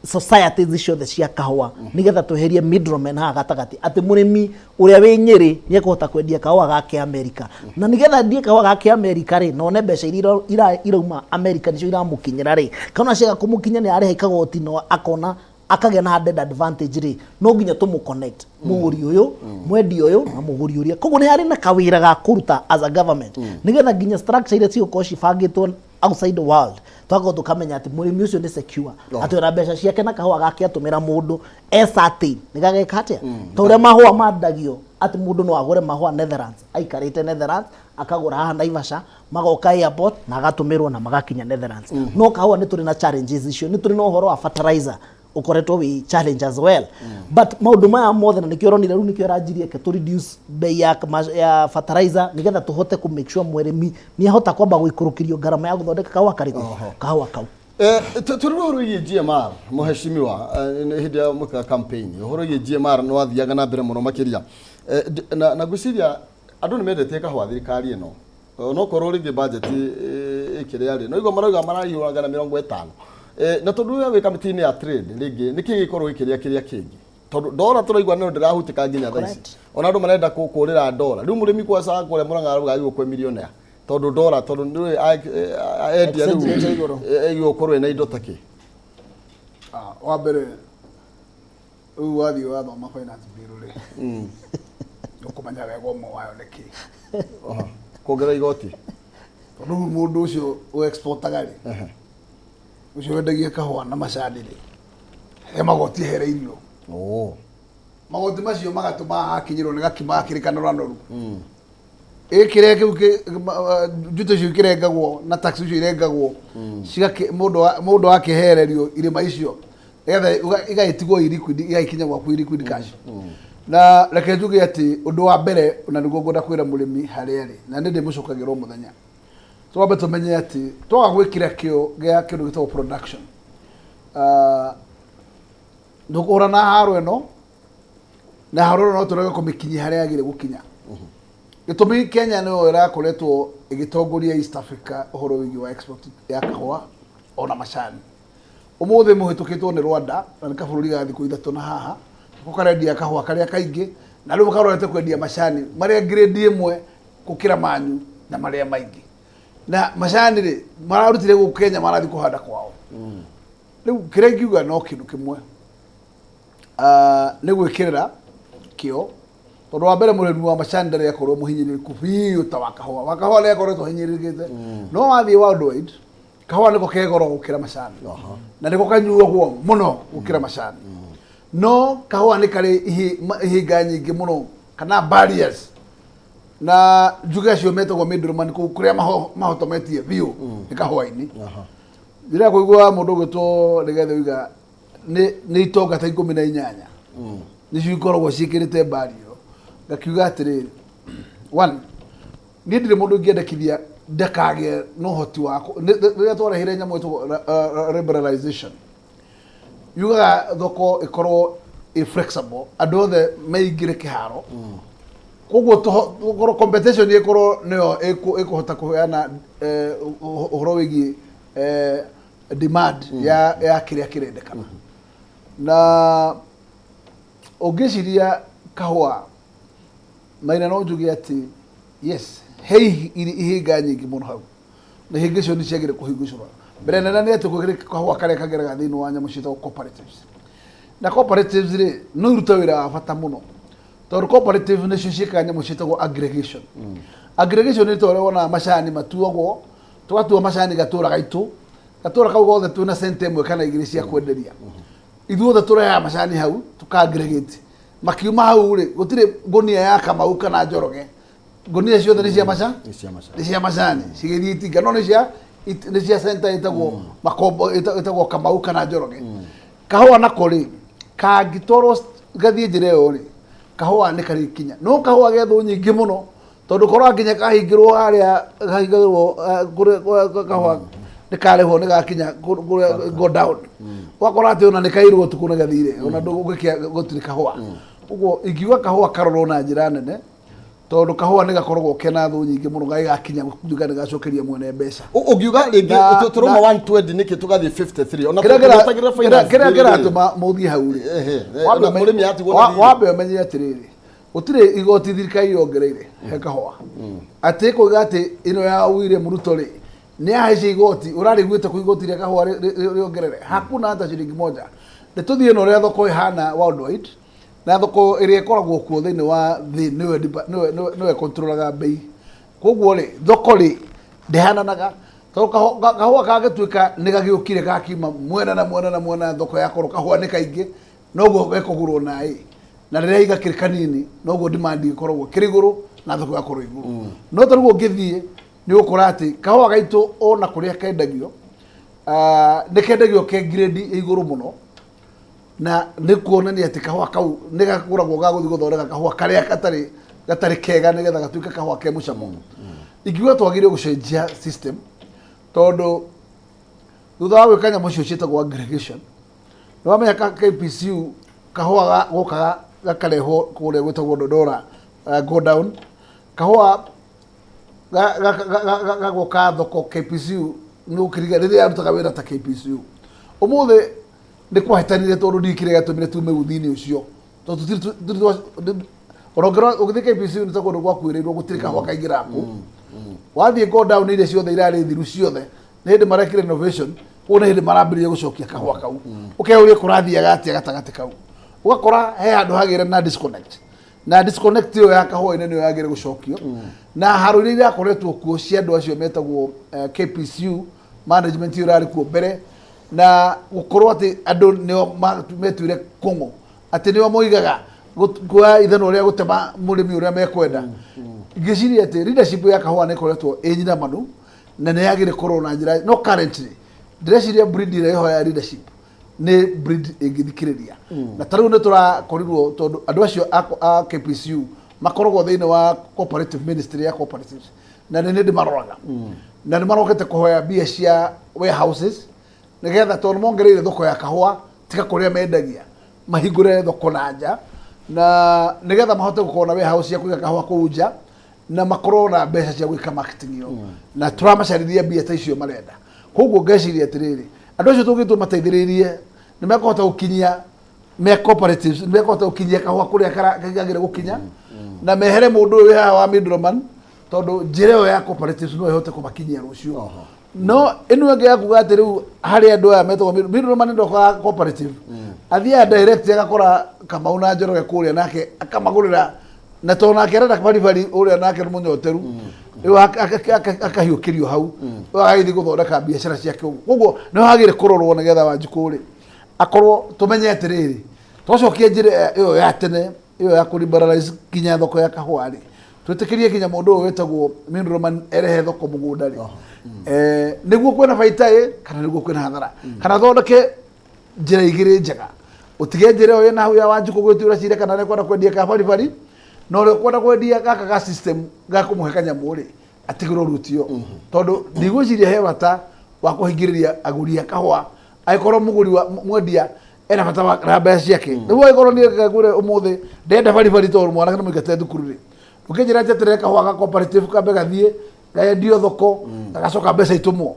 societies ciothe cia kahũa, nĩgetha tweherie middlemen haha gatagatĩ, atĩ mũrĩmi ũrĩa wĩ Nyĩrĩ nĩekũhota kwendia kahũa gake Amerika, na nĩgetha endie kahũa gake Amerika rĩ, na one mbeca iria irauma Amerika nĩcio iramũkinyĩra rĩ, kana ciaga kũmũkinya nĩ arĩha ikagoti, no akona akagĩa na added advantage rĩ, no nginya tũmũ connect mũgũri ũyũ, mwendia ũyũ na mũgũri ũrĩa. Koguo nĩ harĩ na kawĩra ga kũruta as a government, nĩgetha nginya structure iria cigũkorwo cibangĩtwo Outside the world twakorwo tũkamenya atĩ mũrĩmi ũcio nĩ secure, atĩ ona mbeca ciake na kahũa gake atũmĩra mũndũ e certain nĩ gageka atĩa, ta ũrĩa mahũa mandagio atĩ mũndũ no agũre mahũa Netherlands aikarĩte Netherlands, akagũra haha Naivasha, magoka airport na agatũmĩrwo na magakinya Netherlands. No kahũa nĩ tũrĩ na challenges icio, nĩ tũrĩ na ũhoro wa fertilizer ũkoretwo wĩ challenge as well, but maũndũ maya mothe na nĩkĩo ũronire rĩu nĩkĩo ĩranjirie ke tũ reduce bei ya fertilizer, nĩgetha tũhote kũ make sure mũrĩmi nĩ ahota kwamba gũikũrũkĩrio ngarama ya gũthondeka kahũa karĩkũ, kahũa kau. Tũrĩ ũhoro wĩgiĩ GMR, mũheshimiwa, nĩ hĩndĩ ya mwĩkaga campaign ũhoro wĩgiĩ GMR nĩ wathiaga na mbere mũno makĩria. Na ngwĩciria andũ nĩ mendete kahũa thirikari ĩno, onokorwo rĩngĩ budget ĩkĩrĩa rĩ no igua marauga maraiyũraga na 50. Na tondũ we wĩ kamĩtĩ-inĩ ya trade, rĩngĩ nĩkĩ gĩkorwo gĩkĩrĩa kĩrĩa kĩngĩ, tondũ ndora tũraigua no ndĩrahutĩka nginya thaa ici, ona andũ marenda kũrĩra ndora rĩu mũrĩmi kwaca kũrĩa Mũrang'a arauga agĩrĩirwo kwĩ millionaire tondũ ndora tondũ nĩ endia Exchange rate ĩ igũrũ. Rĩu gũkorwo ĩna indo ta kĩ. Ah, wa mbere rĩu wathiĩ wathoma finance bill rĩ, ũkũmenya wega ũmwe wayo nĩ kĩ. Aha. Kuongerera igoti. Tondũ rĩu mũndũ ũcio ũ exportaga rĩ, ũcio wendagia kahũa na macani rĩ, he magoti ehereirio. Magoti macio magatũma akinyĩrwo nĩ gakima gakĩrĩ kanoranoru. Ĩkĩrĩa kĩu njuto icio ikĩrengagwo na tax icio irengagwo, mũndũ akĩhererio irĩma icio nĩgetha igagĩtigwo i liquid, igagĩkinya gwaku i liquid cash. Na reke njuge atĩ ũndũ wa mbere na nĩguo ngwenda kwĩra mũrĩmi harĩa arĩ, na nĩ ndĩmũcokagĩra o mũthenya, twambe tũmenye atĩ twaga gwĩkĩra kĩo gĩa kĩndũ gĩtagwo production, ndũkũhũra na haro ĩno, na haro ĩno no tũrege kũmĩkinyia harĩa yagĩrĩire gũkinya. Gĩtũmi, Kenya nĩyo ĩrakoretwo ĩgĩtongoria East Africa ũhoro wĩgiĩ wa export ya kahũa ona macani. Ũmũthĩ mũhĩtũkĩtwo nĩ Rwanda, na nĩ kabũrũri ga thikũ 3 na haha nĩko karendia kahũa karĩa kaingĩ, na rĩu karorete kwendia macani marĩa grade ĩmwe gũkĩra manyu na marĩa maingĩ. Na macani rĩ, mararutire gũkũ Kenya marathiĩ kũhanda kwao. Rĩu kĩrĩa ingiuga no kĩndũ kĩmwe, nĩ gwĩkĩrĩra kĩo, tondũ wa mbere mũrĩmi wa macani ndarĩ akorwo mũhinyĩrĩrĩku biũ ta wa kahũa. Wa kahũa nĩ akoretwo ahinyĩrĩrĩkĩte, no wathiĩ worldwide kahũa nĩko ke goro gũkĩra macani, na nĩko kanyuagwo mũno gũkĩra macani. No kahũa nĩ karĩ ihinga nyingĩ mũno kana barriers, na njuge acio metagwo middleman kũu kũrĩa mahotometie biũ nĩ kahũa-inĩ. Rĩrĩa kũigua mũndũ ũgwĩtwo Rigathĩ oiga nĩ itonga ta 18 nĩcio ikoragwo ciĩkĩrĩte mbari ĩyo, ngakiuga atĩrĩrĩ, one, niĩ ndirĩ mũndũ ingĩendekithia ndakagĩe na ũhoti wa rĩrĩa twarehire nyamũ ĩtagwo liberalization, yugaga thoko ĩkorwo ĩ flexible, andũ othe meingĩre kĩharo, koguo gũkorwo competition ĩkorwo nĩyo ĩkũhota kũheana ũhoro wĩgiĩ demand ya kĩrĩa kĩrendekana. Na ũngĩciria kahũa maina, no njuge atĩ yes, he ihinga nyingĩ mũno hau, na ihinga icio nĩ ciagĩrĩire kũhingũcũrwo. Mbere nene nĩ atĩ kũgĩrĩ kahũa karĩa kageraga thĩinĩ wa nyamũ ciĩtagwo cooperatives, na cooperatives rĩ, no irute wĩra wa bata mũno, tondũ cooperative nĩcio ciĩkaga nyamũ ciĩtagwo aggregation. Aggregation nĩ ta ũrĩa wonaga macani matuagwo, tũgatua macani gatũra gaitũ, gatũra kau gothe twĩna centa ĩmwe kana igĩrĩ cia kwenderia, ithuothe tũrehaga macani hau tũka aggregate. Makiuma hau rĩ, gũtirĩ ngũnia ya Kamau kana Njoroge, ngũnia ciothe nĩ cia maca Nĩ cia macani. Nĩ cia macani cigĩthiĩ itinga, no nĩ cia centa ĩtagwo Makombo, ĩtagwo Kamau kana Njoroge. Kahũa nako rĩ, kangĩtwarwo gathiĩ njĩra ĩyo rĩ, kahũa nĩ karĩkinya, no kahũa gethwo nyingĩ mũno, tondũ korwo nginya kahingĩrwo harĩa kahingĩrwo, kũrĩa kahũa nĩ karĩhwo nĩ gakinya kũrĩa go down, ũgakora atĩ ona nĩ kairwo ũtukũ nĩ gathire, ona ndũgũgĩkĩa gũtirĩ kahũa. Ũguo ingiuga kahũa karorwo na njĩra nene, tondũ kahũa nĩ gakoragwo kena thũ nyingĩ mũno gagĩgakinya gũtuĩka nĩ gacokeria mwene mbeca. Ũngiuga rĩngĩ tũrauma 120 nĩkĩ tũgathiĩ 53 ona Kĩrĩa tũgĩetagĩrĩra finance kĩrĩa bill rĩ? Kĩratũma mũthiĩ hau rĩ, Ona mũrĩmi atigwo na thirĩ. Wambe ũmenye atĩrĩrĩ, gũtirĩ igoti thirikari yongereire he kahũa, atĩ kuga atĩ ĩno ya William Ruto rĩ nĩ yahaica igoti, ũrarĩguĩte kũ igoti rĩa kahũa rĩongerere? Hakuna hata shilingi moja. Nĩ tũthiĩ na ũrĩa thoko ĩhana worldwide, na thoko ĩrĩa ĩkoragwo kuo thĩinĩ wa thĩ nĩwe controlaga bei. Koguo rĩ, thoko rĩ ndĩhananaga. Tondũ kahũa kangĩtuĩka nĩ gagĩũkire gakiuma mwena na mwena na mwena, thoko yakorwo kahũa nĩ kaingĩ, noguo gekũgũrwo na ĩ na rĩrĩa iga kĩrĩ kanini, noguo demand ĩkoragwo kĩrĩ igũrũ na thoko yakorwo igũrũ. No ta rĩu ũngĩthiĩ nĩ ũgũkora atĩ kahũa gaitũ ona kũrĩa kendagio, nĩ kendagio ke grade ĩ igũrũ mũno, na nĩ kuonania atĩ kahũa kau nĩ gakũragwo ga gũthiĩ gũthondeka kahũa karĩa gatarĩ kega nĩgetha gatuĩke kahũa ke mũcamo. Ingiuga twagĩrĩire gũcenjia system, tondũ thutha wa gwĩka nyamũ icio ciĩtagwo aggregation, nĩ wamenya ka KPCU kahũa gokaga gakarehwo kũrĩa gwĩtagwo Dodora, go down kahũa gagoka thoko KPCU nĩ gũkĩriga rĩrĩa yarutaga wĩra ta KPCU. Ũmũthĩ nĩ kwahĩtanire tondũ ndiũĩ kĩrĩa gĩatũmire tume uthi-inĩ ũcio, tondũ tũtirĩ ona ũngĩrora ũgĩthiĩ KPCU nĩ ta kũndũ gwakuĩrĩirwo, gũtirĩ kahũa kaingĩraga kũu. Wathiĩ go down iria ciothe irarĩ thiru ciothe nĩ hĩndĩ marekire renovation, koguo nĩ hĩndĩ marambĩrĩria gũcokia kahũa kau. Ũkeyũria kũrathiaga atĩa gatagatĩ kau, ũgakora he handũ hagĩre na disconnect, na disconnect ĩyo ya kahũa-inĩ nĩyo yagĩrĩire gũcokio, na haro iria irakoretwo kuo cia andũ acio metagwo KPCU management ĩyo ĩrarĩ kuo mbere, na gũkorwo atĩ andũ nĩo metuire kũng'ũ, atĩ nĩo moigaga kuoya ithanwa rĩa gũtema mũrĩmi ũrĩa mekwenda. Ngĩciria atĩ leadership ya kahũa nĩ ĩkoretwo ĩ nyinamanu na nĩ yagĩrĩire kũrorwo na njĩra, no currently ndĩreciria breed ĩrĩa ĩho ya leadership nĩ breed ĩngĩthikĩrĩria. Na ta rĩu nĩ tũrakorirwo tondũ andũ acio a KPCU makoragwo thĩinĩ wa cooperative ministry ya cooperatives, na nĩ ndĩmaroraga na nĩ marokete kũhoya mbia cia warehouses nĩgetha tondũ mongereire thoko ya kahũa tiga kũrĩa mendagia, mahingũre thoko na nja, na nĩgetha mahote gũkorwo na warehouse cia kũiga kahũa kũu nja na makorwo na mbeca cia gwĩka marketing ĩyo, na tũramacarĩria mbia ta icio marenda. Koguo ngeciria atĩrĩrĩ, andũ acio tũngĩtua mateithĩrĩrie nĩ mekũhota gũkinyia me cooperatives, nĩ mekũhota gũkinyia kahũa kũrĩa kagĩrĩire gũkinya, na mehere mũndũ ũyũ wĩ haha wa middleman, tondũ njĩra ĩyo ya cooperatives no ĩhote kũmakinyia rũciũ. No ĩno ĩngĩ ya kuga atĩ rĩu harĩ andũ aya metagwo middleman ndokaga cooperative, athiaga direct agakora Kamau na Njoroge kũrĩa, nake akamagũrĩra, na tondũ nake arenda baribari ũrĩa nake nĩ mũnyoteru, rĩu akahiũkĩrio hau, rĩu agagĩthiĩ gũthondeka biacara ciake ũguo. Koguo nĩ hagĩrĩire kũrorwo nĩgetha Wanjikũ rĩ akorwo tũmenye atĩrĩrĩ, twacokia njĩra ĩyo ya tene ĩyo ya kũ-liberalize nginya thoko ya kahũa rĩ, twĩtĩkĩrie nginya mũndũ ũyũ wĩtagwo middleman erehe thoko mũgũnda rĩ, nĩguo kwĩna baita ĩ kana nĩguo kwĩna hathara, kana thondeke njĩra igĩrĩ njega, ũtige njĩra ĩyo ĩna hau ya Wanjikũ gwĩtuĩra cira kana nĩ kwenda kwendia ka baribari, na ũrĩa ũkwenda kwendia gaka ga system ga kũmũhe kanyamũ rĩ atigĩrwo rutio, tondũ ndigwĩciria he bata wa kũhingĩrĩria agũri a kahũa angĩkorwo mũgũri wa mwendia ena bata wa na mbeca ciake. Rĩu angĩkorwo niĩ ngwĩre ũmũthĩ ndenda baribari tondũ mwanake nĩ mũingate thukuru rĩ, ndũkĩnjĩra njeterere kahũa ga cooperative kambe gathiĩ gaendio thoko gagacoka mbeca itũmwo.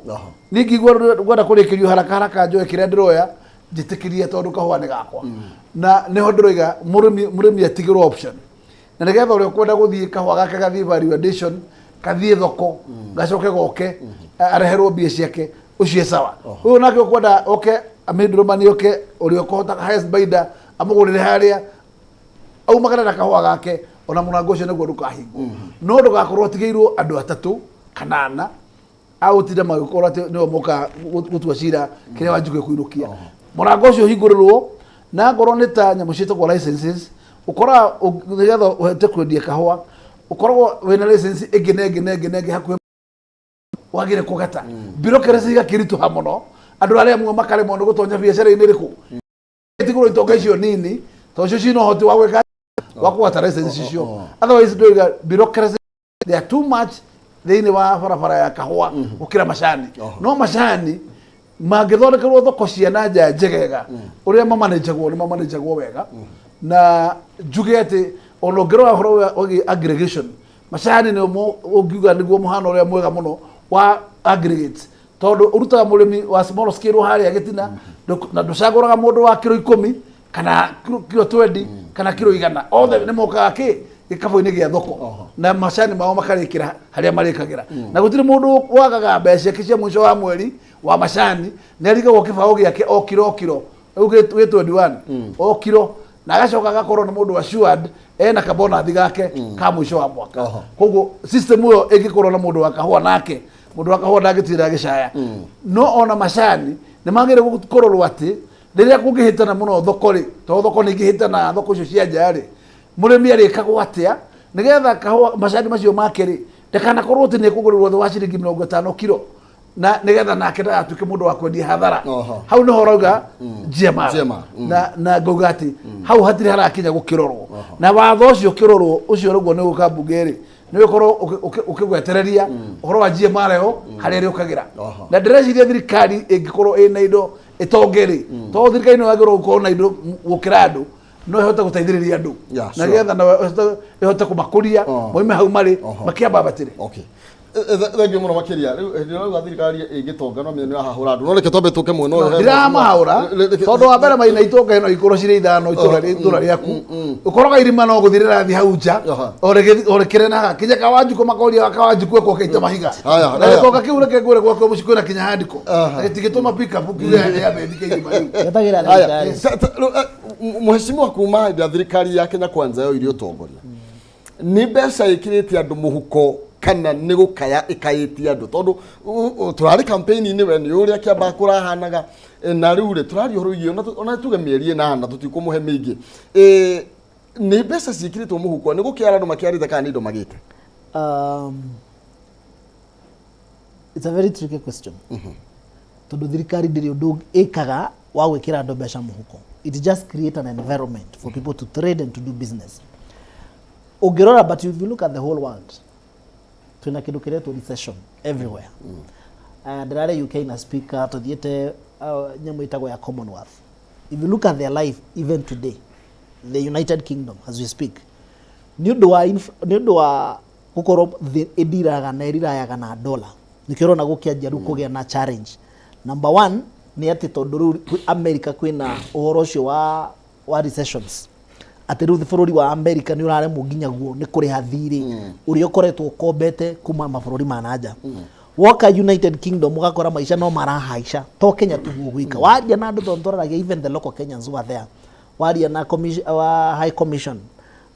Niĩ ngĩigua ngwenda kũrĩkĩrio haraka haraka njoe kĩrĩa ndĩroya njĩtĩkĩrie tondũ kahũa nĩ gakwa, na nĩho ndĩroiga mũrĩmi atigĩrwo option, na nĩgetha ũrĩa ũkwenda gũthiĩ kahũa gake gathiĩ value addition, kathiĩ thoko, gacoke goke areherwo mbia ciake, ũcio e sawa. Ũyũ nake ũkwenda oke middleman oke, ũrĩa ũkũhota highest bidder amũgũrĩre harĩa aumagare na kahũa gake, ona mũrango ũcio nĩguo ndũkahingwo, no ndũgakorwo atigĩirwo andũ atatũ kana ana agũtinda magĩkorwo atĩ nĩo mokaga gũtua cira kĩrĩa Wanjikũ ĩkũinũkia. Mũrango ũcio ũhingũrĩrwo, na ngorwo nĩ ta nyamũ ciĩtagwo licenses, ũkoraga nĩgetha ũhote kwendia kahũa ũkoragwo wĩna license ĩngĩ na ĩngĩ na ĩngĩ na ĩngĩ hakuhĩ wagĩre kũgata bureaucracy igakĩritũha mũno, andũ arĩa amwe makaremwo nĩ gũtonya biacara-inĩ ĩrĩkũ tigũrwo itonga icio nini, tondũ cio cina ũhoti wa gwĩka wa kũgata license icio. Otherwise ndũiga bureaucracy, they are too much thĩinĩ wa barabara ya kahũa gũkĩra macani. No macani mangĩthondekerwo thoko cia na nja njegega, ũrĩa mamanĩnjagwo nĩ mamanĩnjagwo wega, na njuge atĩ ona ũngĩrora ũhoro wĩgiĩ aggregation, macani nĩ ũngiuga nĩguo mũhano ũrĩa mwega mũno wa aggregate, tondũ ũrutaga mũrĩmi wa small scale harĩa gĩtina, na ndũcagũraga mũndũ wa kiro 10 kana kiro 20 kana kiro 100, othe nĩ mokaga kĩ gĩkabũ-inĩ gĩa thoko na macani mao makarĩkĩra harĩa marĩkagĩra, na gũtirĩ mũndũ wagaga mbeca ciake cia mũico wa mweri wa macani. Nĩ arigagwo kĩbaũ gĩake o kiro o kiro rĩu gĩ 21 o kiro, na agacoka agakorwo nĩ mũndũ assured ena kabonathi gake ka mũico wa mwaka. Koguo system ĩyo ĩngĩkorwo na mũndũ wa kahũa nake Mũndũ wa kahũa ndangĩtinda agĩcaya, no ona macani nĩ magĩrĩirwo kũrorwo atĩ rĩrĩa kũngĩhĩtana mũno thoko rĩ, tondũ thoko nĩ ingĩhĩtana, thoko icio cia nja rĩ, mũrĩmi arĩkagwo atĩa nĩgetha kahũa macani macio make rĩ ndakanakorwo atĩ nĩ ekũgũrĩrwo thĩ wa ciringi 50 kiro, na nĩgetha nake ndagatuĩke mũndũ wa kwendia hathara. Hau nĩho ũrauga GMR. GMR, Na ngauga atĩ hau hatirĩ harakinya gũkĩrorwo, na watho ũcio ũkĩrorwo ũcio ũraugwo nĩ gũka mbunge rĩ, nĩ ũkorwo ũkĩgwetereria ũhoro wa GMR ĩyo harĩa ĩrĩũkagĩra. Na ndĩreciria thirikari ĩngĩkorwo ĩna indo ĩtonge rĩ, tondũ thirikari nĩ yagĩrĩirwo gũkorwo na indo gũkĩra andũ, no ĩhote gũteithĩrĩria andũ na nĩgetha nayo ĩhote kũmakũria moime hau marĩ makĩambambatĩre. Okay. Thengiũ mũno makĩria. Rĩu hĩndĩ ĩrĩa ũrauga thirikari ĩngĩtonga, no menya nĩ ũrahahũra andũ, no reke twambe tũke mwena ũyũ. Ndiramahũra, tondũ wa mbere maina itonga ĩno ikorwo cirĩ ithano itũra itũra rĩaku, ũkoraga irima no gũthiĩ rĩrathiĩ hau nja o rĩkĩrenaga kinya kawanjikũ, makoria kawanjikũ ekwo mahiga. Na gĩtonga kĩu, reke ngwĩre, gwakwa mũciĩ kwĩna kinya handiko na gĩtingĩtũma pick up kiuge yambe ĩthike irima rĩu. Getagĩra Haya, thirikari. Rĩu, mheshimiwa, kuma hĩndĩ ya thirikari ya Kenya Kwanza yoire ũtongoria, nĩ mbeca ĩkĩrĩte andũ mũhuko kana nĩ gũkaya ĩkayĩtie andũ? Tondũ tũrarĩ campaign-inĩ, we nĩ ũrĩa kĩamba kũrahanaga. Na rĩu rĩ tũraria ũhoro wĩgiĩ ona tuge mĩeri 8, tũtikũmũhe mĩingĩ. Nĩ mbeca ciĩkĩrĩtwo mũhuko, nĩ gũkĩara andũ makĩarĩte, kana nĩ indo magĩte? It's a very tricky question, tondũ thirikari ndĩrĩ ũndũ ĩkaga wa gwĩkĩra andũ mbeca mũhuko. It just create an environment for people to trade and to do business. Ũngĩrora, but if you look at the whole world, twĩna kĩndũ kĩretwo recession everywhere. Ndĩrarĩ UK na speaker, tũthiĩte nyamũ ĩtagwo ya Commonwealth. If you look at their life even today, the United Kingdom as we speak, nĩ ũndũ wa gũkorwo thĩ ĩndiraga na ĩrirayaga na dollar, nĩkĩo ũrona gũkĩanjia rĩu kũgĩa na challenge. Number one nĩ atĩ tondũ rĩu America kwĩna ũhoro ũcio wa recessions, atĩ rĩu bũrũri wa America nĩ ũraremwo nginya guo nĩ kũrĩha thirĩ ũrĩa ũkoretwo ũkombete kuma mabũrũri ma nanja. Woka United Kingdom, ũgakora maica no marahaica. To Kenya tuguo gwika, waria na andũ, tondũ twararagia even the local Kenyans who are there, waria na wa High Commission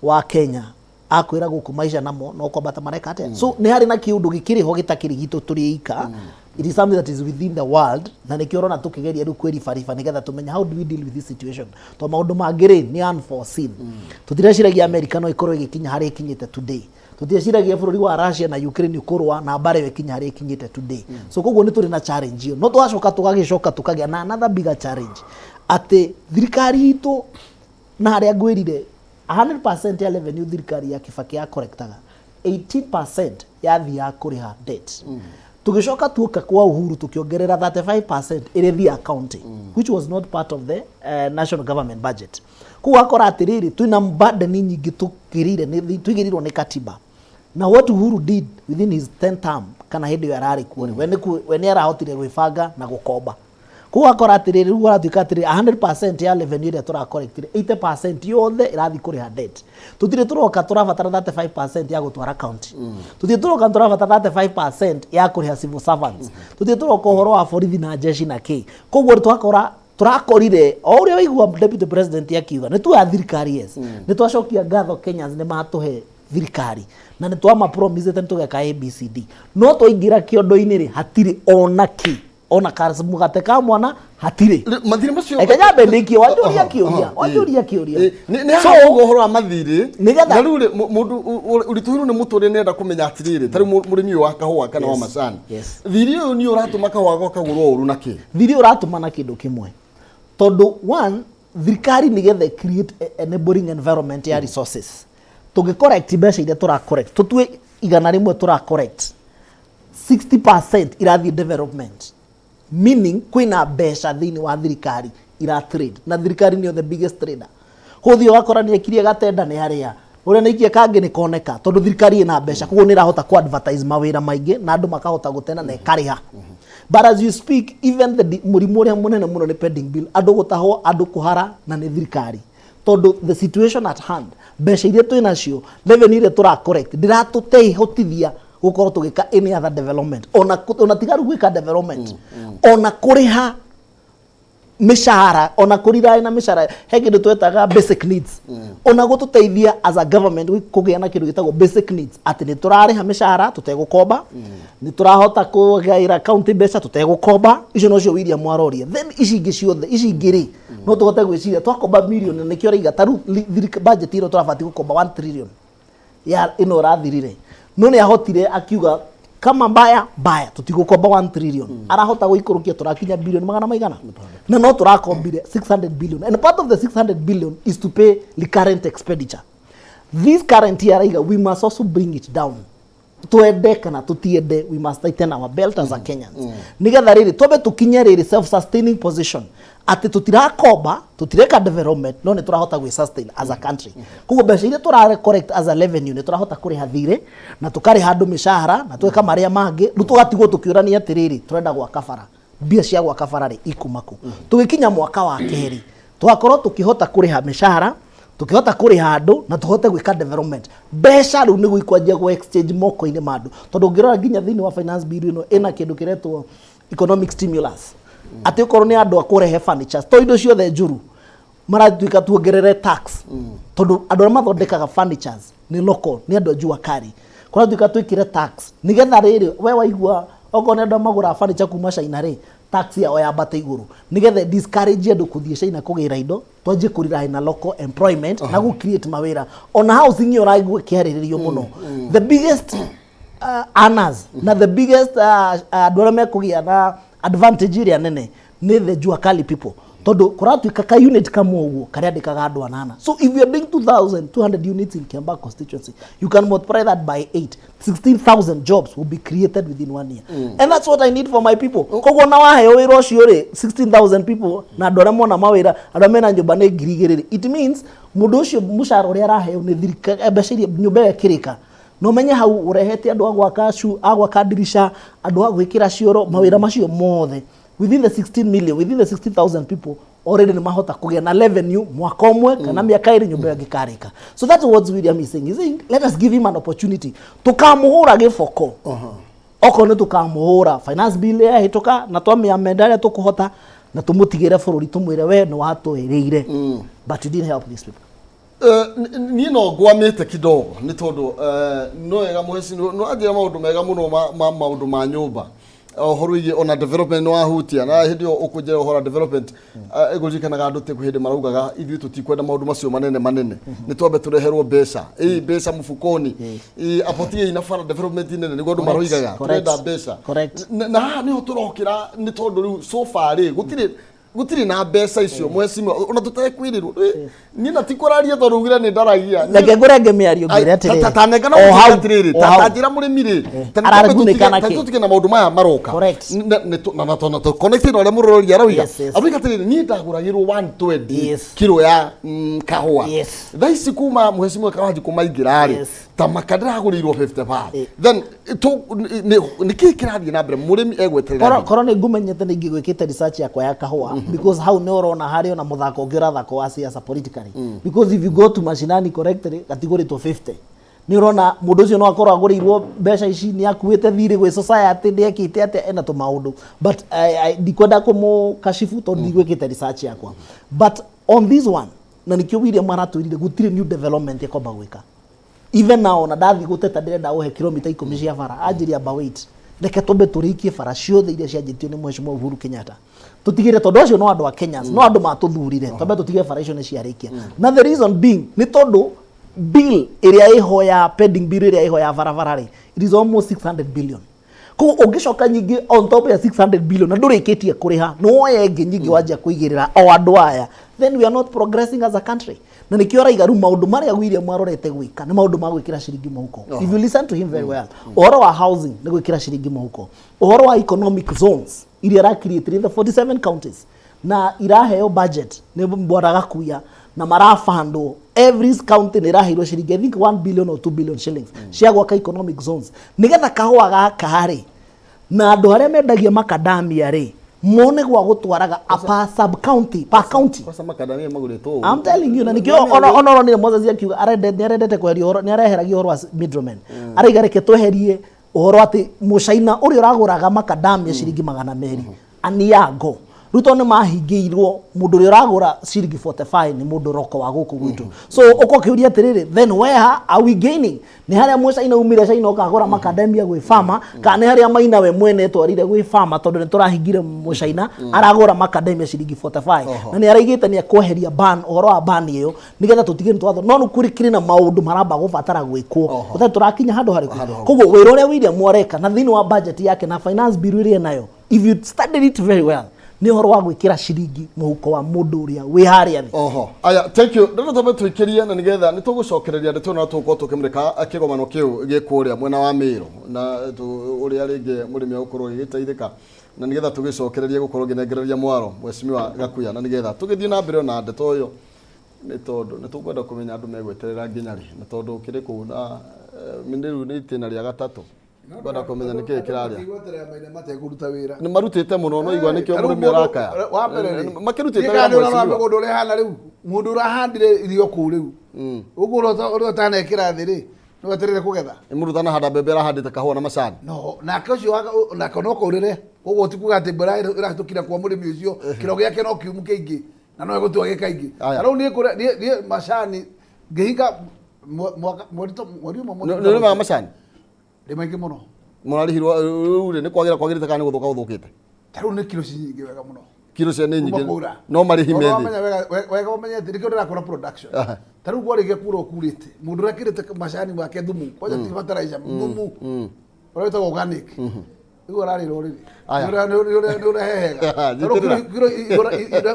wa Kenya, akwĩra gũkũ maica namo no kwambata mareka atĩa. So nĩ harĩ na kĩũndũ gĩkĩrĩ ho gĩtakĩrĩ gitũ tũrĩ ika. It is something that is within the world, na nĩkĩo ũrona tũkĩgeria rĩu kwĩribariba nĩgetha tũmenye how do we deal with this situation, tondũ maũndũ mangĩ rĩ nĩ unforeseen. Tũtireciragia America no ĩkorwo ĩgĩkinya harĩa ĩkinyĩte today. Tũtireciragia bũrũri wa Russia na Ukraine ũkũrũa na mbara ĩyo ĩkinya harĩa ĩkinyĩte today. So koguo nĩ tũrĩ na challenge ĩyo, no twacoka tũgagĩcoka tũkagĩa na another bigger challenge, atĩ thirikari itũ na harĩa ngwĩrire 100% ya revenue thirikari ya Kibaki ya collectaga, 18% yathiaga kũrĩha debt. Tũgĩcoka tuoka kwa Uhuru, tũkĩongerera 35% ĩrĩa ĩthiaga county, which was not part of the national government budget. Koguo akora atĩrĩrĩ, twĩna burden nyingĩ tũkĩrĩire tũigĩrĩirwo nĩ katiba. Na what Uhuru did within his 10 term, kana hĩndĩ ĩyo ararĩ kuo rĩ, we nĩ arahotire gwĩbanga na gũkomba. Koguo akora atĩrĩrĩ, rĩu ũratuĩka atĩrĩrĩ, 100% ya revenue ĩrĩa tũracollectire, 80% yothe ĩrathiĩ kũrĩha debt. Tũtirĩ tũroka tũrabatara 35% ya gũtwara county, tũtirĩ tũroka tũrabatara 35% ya kũrĩha civil servants, tũtirĩ tũroka ũhoro wa borithi na jeshi na kĩ. Koguo twakora tũrakorire o ũrĩa waigua deputy president akiuga nĩ tuoya thirikari, yes, nĩ twacokia ngatho Kenyans nĩ matũhe thirikari na nĩ twama promise nĩ tũgeka ABCD, no twaingĩra kĩondo-inĩ rĩ, hatirĩ ona kĩ, ona ka mũgate ka mwana hatirĩ. Mathirĩ macio. Reke nyambe ndĩkie, wanjũria kĩũria, wanjũria kĩũria. Nĩ So, haha ũguo ũhoro wa mathirĩ Nĩgetha- na rĩu rĩ, mũndũ ũritũhĩirwo nĩ mũtũrĩre nĩenda kũmenya atĩrĩrĩ, ta rĩu mũrĩmi ũyũ wa kahũa kana wa macani, thirĩ ũyũ nĩ ũratũma kahũa gaka kagũrwo ũru na kĩ? Thirĩ ũratũma na kĩndũ kĩmwe, tondũ one, thirikari nĩgetha create enabling environment ya resources, tũngĩ correct mbeca iria tũra correct, tũtue 100 tũra correct, 60% irathiĩ development, meaning kwĩna mbeca thĩinĩ wa thirikari ira trade, na thirikari nĩyo the biggest trader. Kũthiĩ ũgakora nĩ ekirie gatenda nĩ arĩa ũrĩa nĩ ikie kangĩ nĩ koneka, tondũ thirikari ĩna mbeca, koguo nĩ ĩrahota ku advertise mawĩra maingĩ na andũ makahota gũtenda na ĩkarĩha. But as you speak, even the mũrimũ ũrĩa mũnene mũno nĩ pending bill, andũ gũtahwo, andũ kũhara, na nĩ thirikari, tondũ the situation at hand, mbeca iria twĩ nacio, revenue iria tũra collect, ndĩratũteihotithia gũkorwo tũgĩka any other development, ona tiga rĩu gwĩka development, ona kũrĩha Mĩcahara ona kũriraĩ na mĩcahara, he kĩndũ twetaga basic needs. Ona gũtũteithia as a government kũgĩa na kĩndũ gĩtagwo basic needs, atĩ nĩ tũrarĩha mĩcahara tũtegũkomba, nĩ tũrahota kũgaĩra county mbeca tũtegũkomba. Icio nocio William aroria. Then ici ingĩ ciothe, ici ingĩ rĩ, no tũhote gwĩciria twakomba mirioni, na nĩkĩo araiga ta rĩu budget ĩno tũrabatiĩ gũkomba 1 trillion ya ĩno ũrathirire, no nĩ ahotire akiuga kama mbaya mbaya tũtigũkomba 1 trillion. Arahota gũikũrũkia tũrakinya bilioni magana maigana, na no tũrakombire 600 billion, and part of the 600 billion is to pay recurrent expenditure. This current year araiga we must also bring it down. Twende kana tutiende, we must tighten our belt as a Kenyans, nigetha rĩrĩ twambe tũkinye rĩrĩ self sustaining position, atĩ tũtirakomba, tũtireka development, no nĩ tũrahota gwĩ sustain as a country. Koguo mbeca iria tũra collect as a revenue, nĩ tũrahota kũrĩha thirĩ na tũkarĩha andũ mĩcahara na tweka marĩa mangĩ. Rĩu tũgatigwo tũkĩũrania atĩrĩrĩ, tũrenda gwaka bara, mbia cia gwaka bara rĩ ikuma kũ? Tũgĩkinya mwaka wa kerĩ, tũgakorwo tũkĩhota kũrĩha mĩcahara, tũkĩhota kũrĩha andũ na tũhote gwĩka development. Mbeca rĩu nĩguo ikwanjia gũ exchange moko-inĩ ma andũ, tondũ ũngĩrora nginya thĩinĩ wa finance bill ĩno, ĩna kĩndũ kĩretwo economic stimulus, atĩ okorwo nĩ andũ a kũrehe furnitures, to indo ciothe njũru maratuĩka tuongerere tax, tondũ andũ arĩa mathondekaga furnitures nĩ local, nĩ andũ a jua kali. Kũratuĩka twĩkĩre tax nĩgetha rĩrĩ we waigua okorwo nĩ andũ arĩa magũraga furniture kuma China rĩ, tax yao yambate igũrũ, nĩgetha discourage andũ kũthiĩ China kũgĩra indo, twanjie kũrely na local employment na gũ create mawĩra. Ona housing ĩyo ũraigua ĩkĩarĩrĩrio mũno, the biggest earners na the biggest andũ arĩa mekũgĩa na advantage ĩrĩa nene nĩ the jua kali people, tondũ kũratuĩka ka unit kamwe ũguo karĩandĩkaga andũ anana. So if you are doing 2200 units in Kiambaa constituency, you can multiply that by 8, 16,000 jobs will be created within one year. And that's what I need for my people. Koguo na waheo wĩra ũcio rĩ, 16,000 people, na andũ arĩa mona mawĩra, andũ arĩa mena nyũmba nĩ 2,000 rĩ, it means mũndũ ũcio mũcara ũrĩa araheo nĩ thirikari, mbeca iria nyũmba ĩyo ĩkĩrĩka, no menye hau ũrehete andũ a gwaka cu, a gwaka ndirisha, andũ a gwĩkĩra cioro, mawĩra macio mothe within the 16 million, within the 16,000 people already nĩ mahota kũgĩa na revenue mwaka ũmwe kana mĩaka 2 nyũmba ĩyo ĩngĩkarĩka. So that's what William is saying. He's saying let us give him an opportunity. Tũkamũhũra gĩboko okorwo nĩ tũkamũhũra finance bill yahĩtũka na twamĩamenda ũrĩa tũkũhota, na tũmũtigĩre bũrũri, tũmwĩre we nĩ watwĩrĩire, but you didn't help these people. Niĩ no ngwamĩte kidogo nĩ tondũ no wega mũheci no anjĩra maũndũ mega mũno ma maũndũ ma nyũmba, ũhoro wĩgiĩ ona development nĩ wahutia, na hĩndĩ ĩyo ũkũnjĩra ũhoro wa development, ĩgũririkanaga andũ kwĩ hĩndĩ maraugaga ithuĩ tũtikwenda maũndũ macio manene manene, nĩ twambe tũreherwo mbeca, ĩ mbeca mũbukoni, ĩ apotiei na bara development nene nĩguo andũ maroigaga tũrenda mbeca. Na haha nĩho tũrokĩra, nĩ tondũ rĩu so far rĩ gũtirĩ na mbeca icio mwecima ona tũtekwĩrĩrwo. Niĩ na ti kũraria tondũ ugire nĩ ndaragia. Reke ngũrenge mĩario ngwĩre atĩrĩrĩ. Ta nengana O hau, atĩrĩrĩ, o ta hau. ta njĩra mũrĩmi rĩ, ta nĩ Aragunĩka twambe na kĩ? tũtige na maũndũ maya maroka. Na connected na ũrĩa mũrorori arauga. Arauga atĩrĩrĩ, niĩ ndagũragĩrwo 120 kiro ya kahũa. Thaa ici kuma mheshimiwa Kawanjikũ maingĩra rĩ, ta maka ndĩragũrĩirwo 55. Then nĩ kĩĩ kĩrathiĩ na mbere mũrĩmi egweterera Korwo nĩ? Korwo nĩ ngumenyete nĩ ingĩgwĩkĩte research yakwa ya kahũa, because hau nĩ ũrona harĩ ona mũthako ũngĩ ũrathakwo wa siasa politically, because if you go to mashinani correctly, gatigũrĩtwo 50. Nĩ ũrona mũndũ ũcio no akorwo agũrĩirwo mbeca ici, nĩ akuĩte thirĩ gwĩ society, nĩ ekĩte atĩa, ena tũmaũndũ, but ndikwenda kũmũkashifu tondũ ndigwĩkĩte research yakwa. But on this one, na nĩkĩo William aratwĩrire gũtirĩ new development ĩkomba gwĩka. Even now, na ndathiĩ gũteta ndĩrenda ũhe kilomita 10 cia bara, anjĩria amba wait, reke twambe tũrĩkie bara ciothe iria cianjĩtio nĩ Mheshimiwa Uhuru Kenyatta, tũtigĩre tondũ acio no andũ a Kenyans, no andũ matũthurire, twambe tũtige bara icio nĩ ciarĩkia. Na the reason being nĩ tondũ bill ĩrĩa ĩho ya pending bill ĩrĩa ĩho ya barabara rĩ, it is almost 600 billion. Koguo ũngĩcoka nyingĩ on top ya 600 billion na ndũrĩkĩtie kũrĩha, nĩ woye ĩngĩ nyingĩ wanjia kũigĩrĩra o andũ aya, then we are not progressing as a country. Na nĩkĩo araiga rĩu maũndũ marĩa William arorete gwĩka nĩ maũndũ ma gwĩkĩra ciringi mũhuko. If you listen to him very well, ũhoro wa housing nĩ gwĩkĩra ciringi mũhuko, ũhoro wa economic zones iria ara create in the 47 counties na iraheo budget nĩ bwana Gakuya na marabandwo, every county nĩ ĩraheirwo ciringi I think 1 billion or 2 billion shillings cia gwaka economic zones, nĩgetha kahũa gaka rĩ na andũ arĩa mendagia makadamia rĩ mone gwa gũtwaraga a per sub county, per county. Kwanza makadamia magũrĩtwo ũũ. I'm telling you, na nikio ona oronire Moses akiuga arendete, nĩ arendete kweheria ũhoro, nĩ areheragia ũhoro wa middlemen. Araiga reke tweherie ũhoro atĩ mũcaina ũrĩa ũragũraga makadamia ciringi 200 aniango. Rĩu tondũ nĩ mahingĩirwo, mũndũ ũrĩa ũragũra ciringi 45 nĩ mũndũ roko wa gũkũ gwitũ. So ũkorwo ũkĩũria atĩrĩrĩ, then where are we gaining? Nĩ harĩa mũcaina umire China ũkagũra macadamia gwĩ farmer, kana nĩ harĩa Maina we mwene etwarire gwĩ farmer, tondũ nĩ tũrahingire mũcaina aragũra macadamia ciringi 45. Na nĩ araigĩte nĩ ekweheria ban, ũhoro wa ban ĩyo, nĩgetha tũtige nĩ twatho. No nĩ kũrĩ kĩrĩ na maũndũ maramba gũbatara gwĩkwo ũtarĩ tũrakinya handũ harĩkũ. Koguo wĩra ũrĩa William areka na thĩinĩ wa budget yake na finance bill ĩrĩa enayo, if you studied it very well, nĩ ũhoro wa gwĩkĩra ciringi mũhuko wa mũndũ ũrĩa wĩ harĩa thĩ. Oho, aya, thank you. Ndĩrenda twambe tũikĩrie na nĩgetha nĩ tũgũcokereria ndeto ĩno na tũgũkorwo tũkĩmũrĩka kĩgomano kĩu gĩ kũrĩa mwena wa Mĩrũ na ũrĩa rĩngĩ mũrĩmi egũkorwo agĩgĩteithĩka, na nĩgetha tũgĩcokererie gũkorwo ngĩnengereria mwaro Mheshimiwa Gakuya, na nĩgetha tũgĩthiĩ na mbere na ndeto ĩyo, nĩ tondũ nĩ tũkwenda kũmenya andũ megweterera nginya rĩ, na tondũ ũkĩrĩ kũu na rĩu nĩ itĩna rĩa gatatũ. Kwenda kũmenya nĩ kĩĩ kĩrarĩa. Gweterera maina matekũruta wĩra. Nĩ marutĩte mũno, no igua nĩkĩo Tarĩu mũrĩmi mũndũ- arakaya. Wa mbere rĩ, Makĩrutĩte niĩ wĩra kana nĩ ũrarora mheshimiwa. mũgũnda ũrĩa hana rĩu, mũndũ ũrahandire irio kũu rĩu, ũguo ũrĩa ũtanekĩra thĩ rĩ, nĩ weterere kũgetha. Nĩ mũndũ ũtanahanda mbembe arahandĩte kahũa na macani. No, nake ũcio nake no kaurĩre, koguo ti kuga atĩ mbura ĩrahĩtũkira kwa mũrĩmi ũcio, kĩro gĩake no kiumu kĩingĩ na no egũtua gĩ kaingĩ. Aya. Ta rĩu niĩ kũrĩa, niĩ macani ngĩhinga mwaka mweri mweri ũmwe Nĩ ũrĩmaga macani? Ndĩ maingĩ mũno. Mũrarĩhirwo rĩu rĩ, nĩ kwagĩra kwagĩrĩte kana nĩ gũthũka gũthũkĩte? Ta rĩu nĩ kiro ci nyingĩ wega mũno. Kiro cia nĩ Kuma nyingĩ. kũra. No marĩhi Tondũ me thĩ. wamenya wega ũmenye atĩ nĩkĩo ndĩrakũra production. Ta rĩu kwarĩkia kura ũkurĩte, mũndũ ũrĩa akĩrĩte macani make thumu, kwanja ti fertilizer, thumu ũrĩa wĩtagwo organic. Rĩu ararĩra ũrĩrĩ. Aya. Nĩ ũrehehega. Ta rĩu Nyitĩrĩra. kiro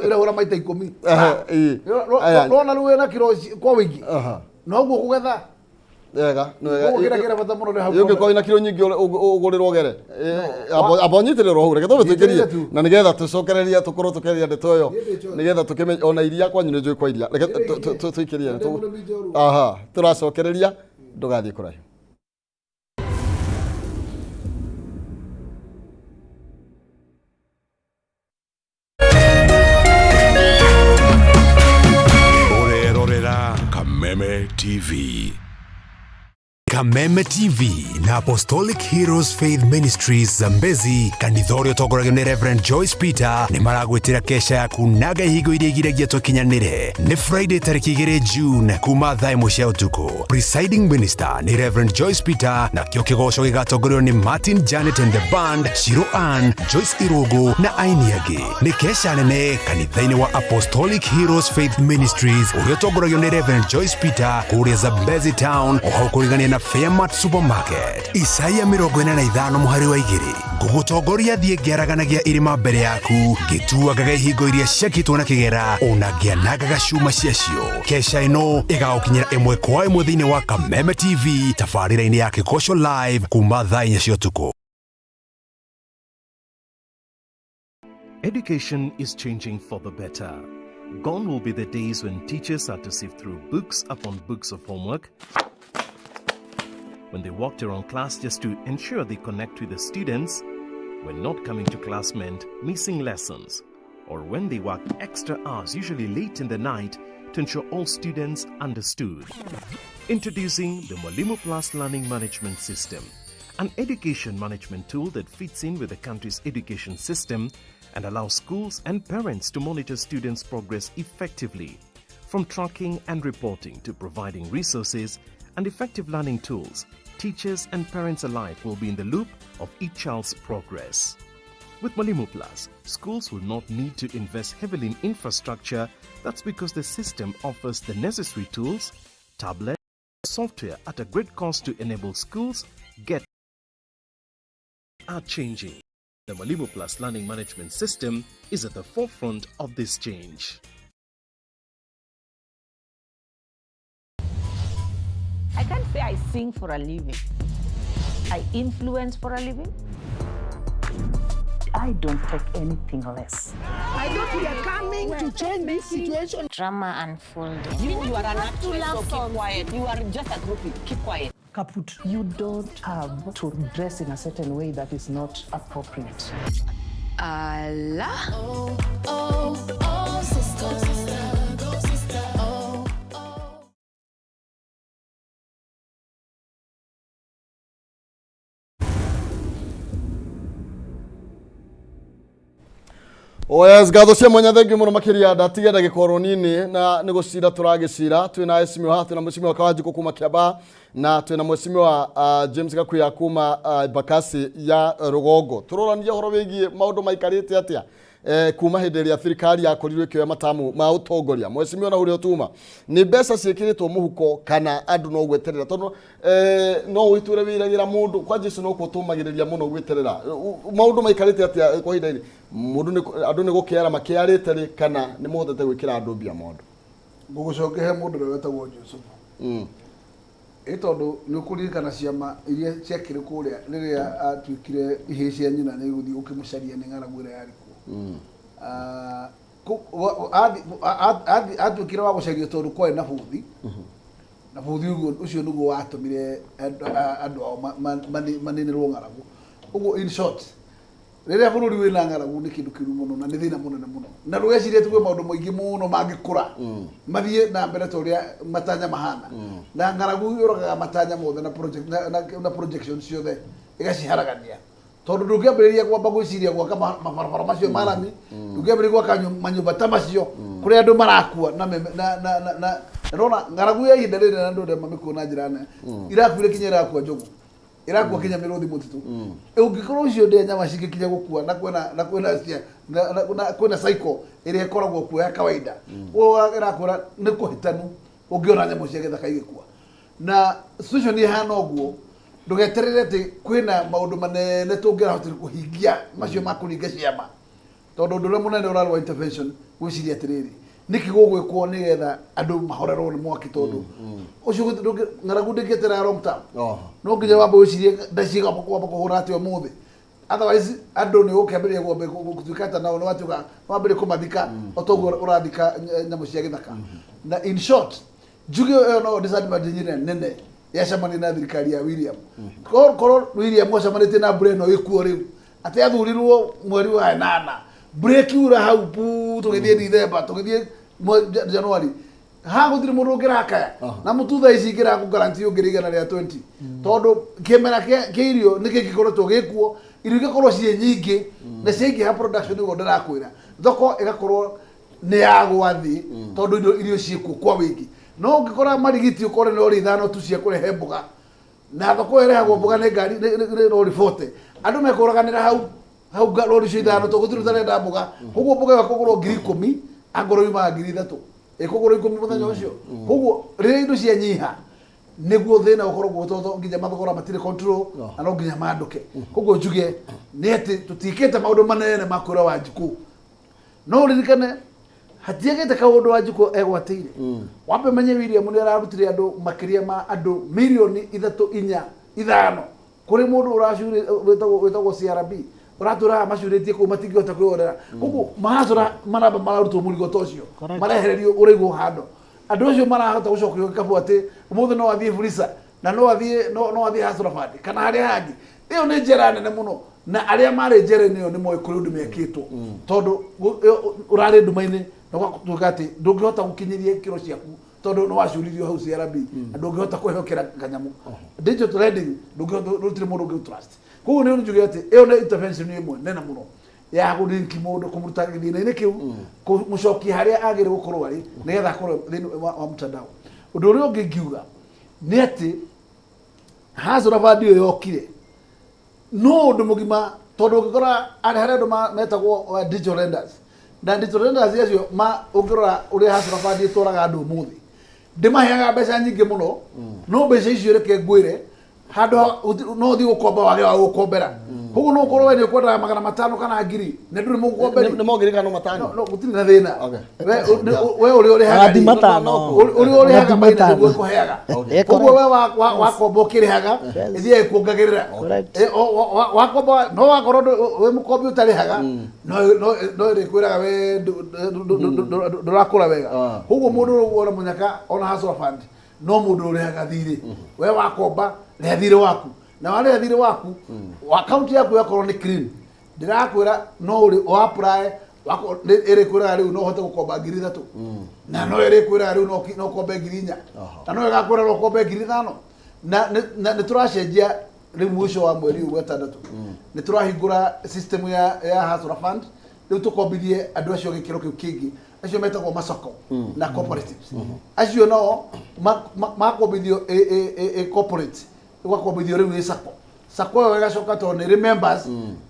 irahũra maita 10. Ĩĩ. Aya. Rona rĩu wĩna kiro kwa ũingĩ. Noguo kũgetha. Wega, nĩ wega. Koguo kĩrĩa kĩrĩa bata mũno nĩ hau Ũngĩkorwo wĩna kiro nyingĩ ũgũrĩrwo gere. Amba ũnyitĩrĩre hau, reke twambe tũikĩrie Nyitĩrĩre tu. na nĩgetha tũcokererie tũkorwo tũkĩaria ndeto ĩyo, nĩgetha tũkĩmenye ona iria kwanyu nĩ njũĩ kwa iria. Reke tũikĩrie. Aha, tũracokereria, ndũgathiĩ kũraihu. Ũrerorera Kameme TV. Kameme TV na Apostolic Heroes Faith Ministries Zambezi, kanitha ũrĩa ũtongoragio nĩ Reverend Joyce Peter, nĩ maragwĩtĩra kesha ya kunaga ihingo iria igiragia tũkinyanĩre. Nĩ Friday tarĩki 2 June kuma thaa 1 cia ũtukũ. Presiding Minister nĩ Reverend Joyce Peter, nakĩo kĩgoco gĩgatongorio nĩ Martin Janet and the Band, Shiro Ann, Joyce Irũngũ na aini angĩ. Nĩ kesha nene kanitha-inĩ wa Apostolic Heroes Faith Ministries ũrĩa ũtongoragio nĩ Reverend Joyce Peter kũrĩa Zambezi Town, o hau kũrigania na Fairmart Supermarket. Isaia 45 mũhari wa 2, ngũgũtongoria thiĩ ngĩaraganagia irĩma mbere yaku, ngĩtuangaga ihingo iria ciakĩtwo na kĩgera, ona ngĩanangaga cuma ciacio. Kesha ĩno ĩgagũkinyĩra ĩmwe kwa ĩmwe thĩinĩ wa Kameme TV tabarĩra-inĩ ya Kĩgoco Live kuma thaa 4 cia ũtukũ. Education is changing for the better. Gone will be the days when teachers had to sift through books upon books of homework, when they walked around class just to ensure they connect with the students, when not coming to class meant missing lessons, or when they worked extra hours, usually late in the night, to ensure all students understood. Introducing the Mwalimu Plus Learning Management System, an education management tool that fits in with the country's education system and allows schools and parents to monitor students' progress effectively. From tracking and reporting to providing resources and effective learning tools, teachers and parents alike will be in the loop of each child's progress. With Mwalimu Plus, schools will not need to invest heavily in infrastructure. That's because the system offers the necessary tools, tablets, software at a great cost to enable schools get are changing. The Mwalimu Plus Learning Management System is at the forefront of this change. I can't say I sing for a living. I influence for a living. I don't take anything less. I thought we are coming to change this situation. Drama unfolding. You are an actress, so keep quiet. You are just a groupie. Keep quiet. Kaput. You don't have to dress in a certain way that is not appropriate. Allah. Oh, oh, oh, sister, sister, go sister, oh, oh. Oh yes, ngatho cia mwanya thengiũ mũno makĩria ndatiga ndagĩka oro nini na nĩ gũcira tũragĩcira. Twĩna heshimiwa haha, twĩna mheshimiwa Kawanjikũ kuma Kiambaa na twĩna mheshimiwa James Gakuya kuma Embakasi ya Rũgongo. Tũrorania ũhoro wĩgiĩ maũndũ maikarĩte atĩa kuma hĩndĩ ĩrĩa thirikari yakorirwo ĩkĩoya matamu ma ũtongoria. Mheshimiwa, na ũrĩa tuma nĩ mbeca ciĩkĩrĩtwo mũhuko kana andũ no gweterera, tondũ no ũgĩtwĩre wĩragĩra mũndũ kwa Jesu no kuo tũmagĩrĩria mũno gweterera. Maũndũ maikarĩte atĩa kwa ihinda rĩrĩ? Mũndũ nĩ andũ nĩ gũkĩara makĩarĩte rĩ, kana nĩ mũhotete gwĩkĩra andũ mbia mondo? Ngũgũcokia he mũndũ ũrĩa wetagwo Jusufu. Ĩ tondũ nĩ ũkũririkana ciama iria ciakĩrĩ kũrĩa rĩrĩa atuĩkire ihĩĩ cia nyina nĩ gũthiĩ gũkĩmũcaria nĩ ng'aragu ĩrĩa yarĩ kuo. Atuĩkire wa gũcario tondũ kwarĩ na bũthi, na bũthi ũcio nĩguo watũmire andũ ao maninĩrwo ng'aragu. Ũguo in short, rĩrĩa bũrũri wĩna ng'aragu nĩ kĩndũ kĩũru mũno na nĩ thĩna mũnene mũno, na ndũgecirie atĩ kwĩ maũndũ maingĩ mũno mangĩkũra mathiĩ na mbere ta ũrĩa matanya mahana. Na ng'aragu yũragaga matanya mothe na project, na projection ciothe ĩgaciharagania, tondũ ndũngĩambĩrĩria kwamba gwĩciria gwaka mabarabara macio ma rami, ndũngĩambĩrĩria gwaka manyũmba ta macio kũrĩa andũ marakua na meme- na na na na ndona ng'aragu ya ihinda rĩrĩ na andũ arĩa mamĩkuo na njĩra nene, irakuire kinya irakua njogu, irakua kinya mĩrũthi mũtitũ. Ũngĩkorwo ũcio ndĩa nyama cingĩkinya gũkua na kwĩna na kwĩna cia na, na, na kwĩna cycle ĩrĩa ĩkoragwo kuo ya kawaida, ũguo ĩrakwĩra nĩ kũhĩtanu ũngĩona nyamũ cia gĩthaka igĩkua na situation ĩhana ũguo. Ndũgeterere atĩ kwĩna maũndũ manene tũngĩrahotire kũhingia macio ma kũringa ciama, tondũ ũndũ ũrĩa mũnene ũrarĩ wa intervention gwĩciria atĩrĩrĩ, nĩkĩ gũgwĩkwo nĩgetha andũ mahorerwo nĩ mwaki, tondũ ũcio ng'aragu ndĩngĩeterera long term. No nginya wambe wĩcirie ndaciga wamba kũhũra atĩa ũmũthĩ, otherwise andũ nĩ ũkĩambĩrĩria kwamba gũtuĩka ta nao nĩ watuĩka wambĩrĩria kũmathika o ta ũguo ũrathika nyamũ cia gĩthaka. Na in short njuge ĩyo no disadvantage ĩrĩa nene yacemania na thirikari ya William. Korwo William acemanĩtie na mbura ĩno ĩkuo rĩu, atĩ athurirwo mweri wa 8, mbura ĩkiura hau pu tũgĩthiĩ Dithemba tũgĩthiĩ Januari, haha gũtirĩ mũndũ ũngĩrakaya na mũtu thaa ici ingĩrakũ guarantee ũngĩrĩ 120, tondũ kĩmera kĩa irio nĩ gĩkoretwo gĩkuo, irio igakorwo ciĩ nyingĩ na ciaingĩha production, nĩguo ndĩrakwĩra thoko ĩgakorwo nĩ yagwa thĩ, tondũ irio ciĩkuo kwa wĩingĩ. No ũngĩkora marigiti ũkore nĩ rori 5 tu cia kũrehe mboga, na thoko ĩyo ĩrehagwo mboga nĩ ngari nĩ rori 40, andũ mekũraganĩra hau hau rori icio 5, tondũ gũtirĩ ũtarenda mboga. Koguo mboga ĩyo ĩkũgũrwo 10,000, angorwo yumaga 3,000, ĩkũgũrwo 10 mũthenya ũcio. Koguo rĩrĩa indo cianyiha nĩguo thĩna ũkoragwo, tondũ nginya mathogora matirĩ control na no nginya mandũke. Koguo njuge nĩ atĩ tũtiĩkĩte maũndũ manene ma kwĩra Wanjikũ, no ũririkane hatiagĩte kaũndũ Wanjikũ egwatĩire. Wambe ũmenye William nĩ ararutire andũ makĩria ma andũ mirioni 3, 4, 5 kũrĩ mũndũ ũracurĩ wĩtagwo CRB ũratũraga macurĩtie kũu matingĩhota kwĩyonera. Koguo mahacũra maramba mararutwo mũrigo ta ũcio, marehererio ũraigwo handũ, andũ acio marahota gũcokio gĩkabu atĩ ũmũthĩ no athiĩ Fulisa na no athiĩ no athiĩ Hustler Fund kana harĩa hangĩ. Ĩyo nĩ njera nene mũno, na arĩa marĩ njera-inĩ ĩyo nĩ moĩ kũrĩ ũndũ mekĩtwo, tondũ ũrarĩ nduma-inĩ na ũgatuĩka atĩ ndũngĩhota gũkinyĩria ikĩro ciaku, tondũ nĩ wacuririo hau CRB na ndũngĩhota kwĩhokera kanyamũ digital lending, ndũngĩhota, gũtirĩ mũndũ ũngĩ trust. Koguo nĩ njuge atĩ ĩyo nĩ intervention ĩmwe nene mũno ya kũrinki mũndũ, kũmũruta gĩthĩna-inĩ kĩu, kũmũcokia harĩa agĩrĩire gũkorwo arĩ nĩgetha akorwo thĩinĩ wa mtandao. Ũndũ ũrĩa ũngĩ ingiuga nĩ atĩ Hustler Fund ĩyo yokire no ũndũ mũgima, tondũ ũngĩkora arĩ harĩ andũ metagwo digital lenders, na digital lenders acio ma ũngĩrora ũrĩa Hustler Fund ĩtwaraga andũ ũmũthĩ, ndĩmaheaga mbeca nyingĩ mũno, no mbeca icio reke ngwĩre handũ no ũthiĩ gũkomba wage wa gũkombera. Koguo no ũkorwo we nĩ ũkwendaga 500 kana 1000 na ndũrĩ mũgũkomberi. Nĩ mongereka no 5. No gũtirĩ na thĩna. We ũrĩa ũrĩhaga Magathi rĩ, 5. ũrĩa ũrĩhaga Magathi maina 5. nĩguo ĩkũheaga. Koguo we wakomba ũkĩrĩhaga ĩthiaga ĩkuongagĩrĩra. Wakomba no wakorwo wĩ mũkombi ũtarĩhaga, no ĩrĩkwĩraga we ndũrakũra wega. Koguo mũndũ ũrĩa wona mũnyaka ona Hustler Fund no mũndũ ũrĩhaga thirĩ. We wakomba rĩha thirĩ waku, na warĩha thirĩ waku, akaunti yaku yakorwo nĩ clean, ndĩrakwĩra no ũrĩ o apply ĩrĩkwĩraga rĩu no ũhote gũkomba 3,000, na no ĩrĩkwĩraga rĩu no ũkombe 4,000, na no ĩgakwĩra no ũkombe 5,000. Na nĩ tũracenjia rĩu mũico wa mweri ũyũ wa 6, nĩ tũrahingũra system ya Hustler Fund. Rĩu tũkombithie andũ acio gĩkĩro kĩu kĩngĩ, acio metagwo masoko na cooperatives. Acio nao makombithio ĩ corporate, ũgakombithio rĩu ĩ sacco. Sacco ĩyo ĩgacoka, tondũ nĩ ĩrĩ members,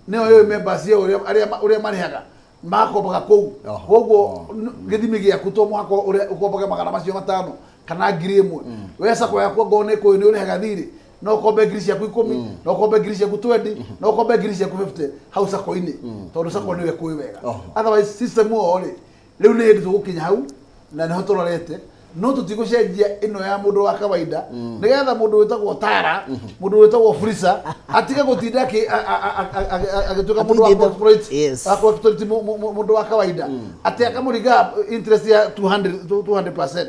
nĩyo ĩĩ members ĩyo ũrĩa marĩhaga makombaga kũu. Koguo gĩthimi gĩaku to mũhaka ũrĩa ũkombage magana macio matano kana 1,000. We sacco yaku angorwo nĩ kũĩ nĩ ũrĩhaga thirĩ, no ũkombe ngiri ciaku 10, no ũkombe ngiri ciaku 20, no ũkombe ngiri ciaku 50 hau sacco-inĩ, tondũ sacco nĩyo ĩkũĩ wega. Otherwise system ĩyo rĩ, rĩu nĩ hĩndĩ tũgũkinya hau na nĩho tũrorete, no tũtigũcenjia ĩno ya mũndũ wa kawaida, nĩgetha mũndũ wĩtagwo Tara, mũndũ wĩtagwo Frisa atige gũtinda agĩtuĩka mũndũ wa corporate, wa corporate, mũndũ wa kawaida atĩ akamũringa interest ya 200 200%.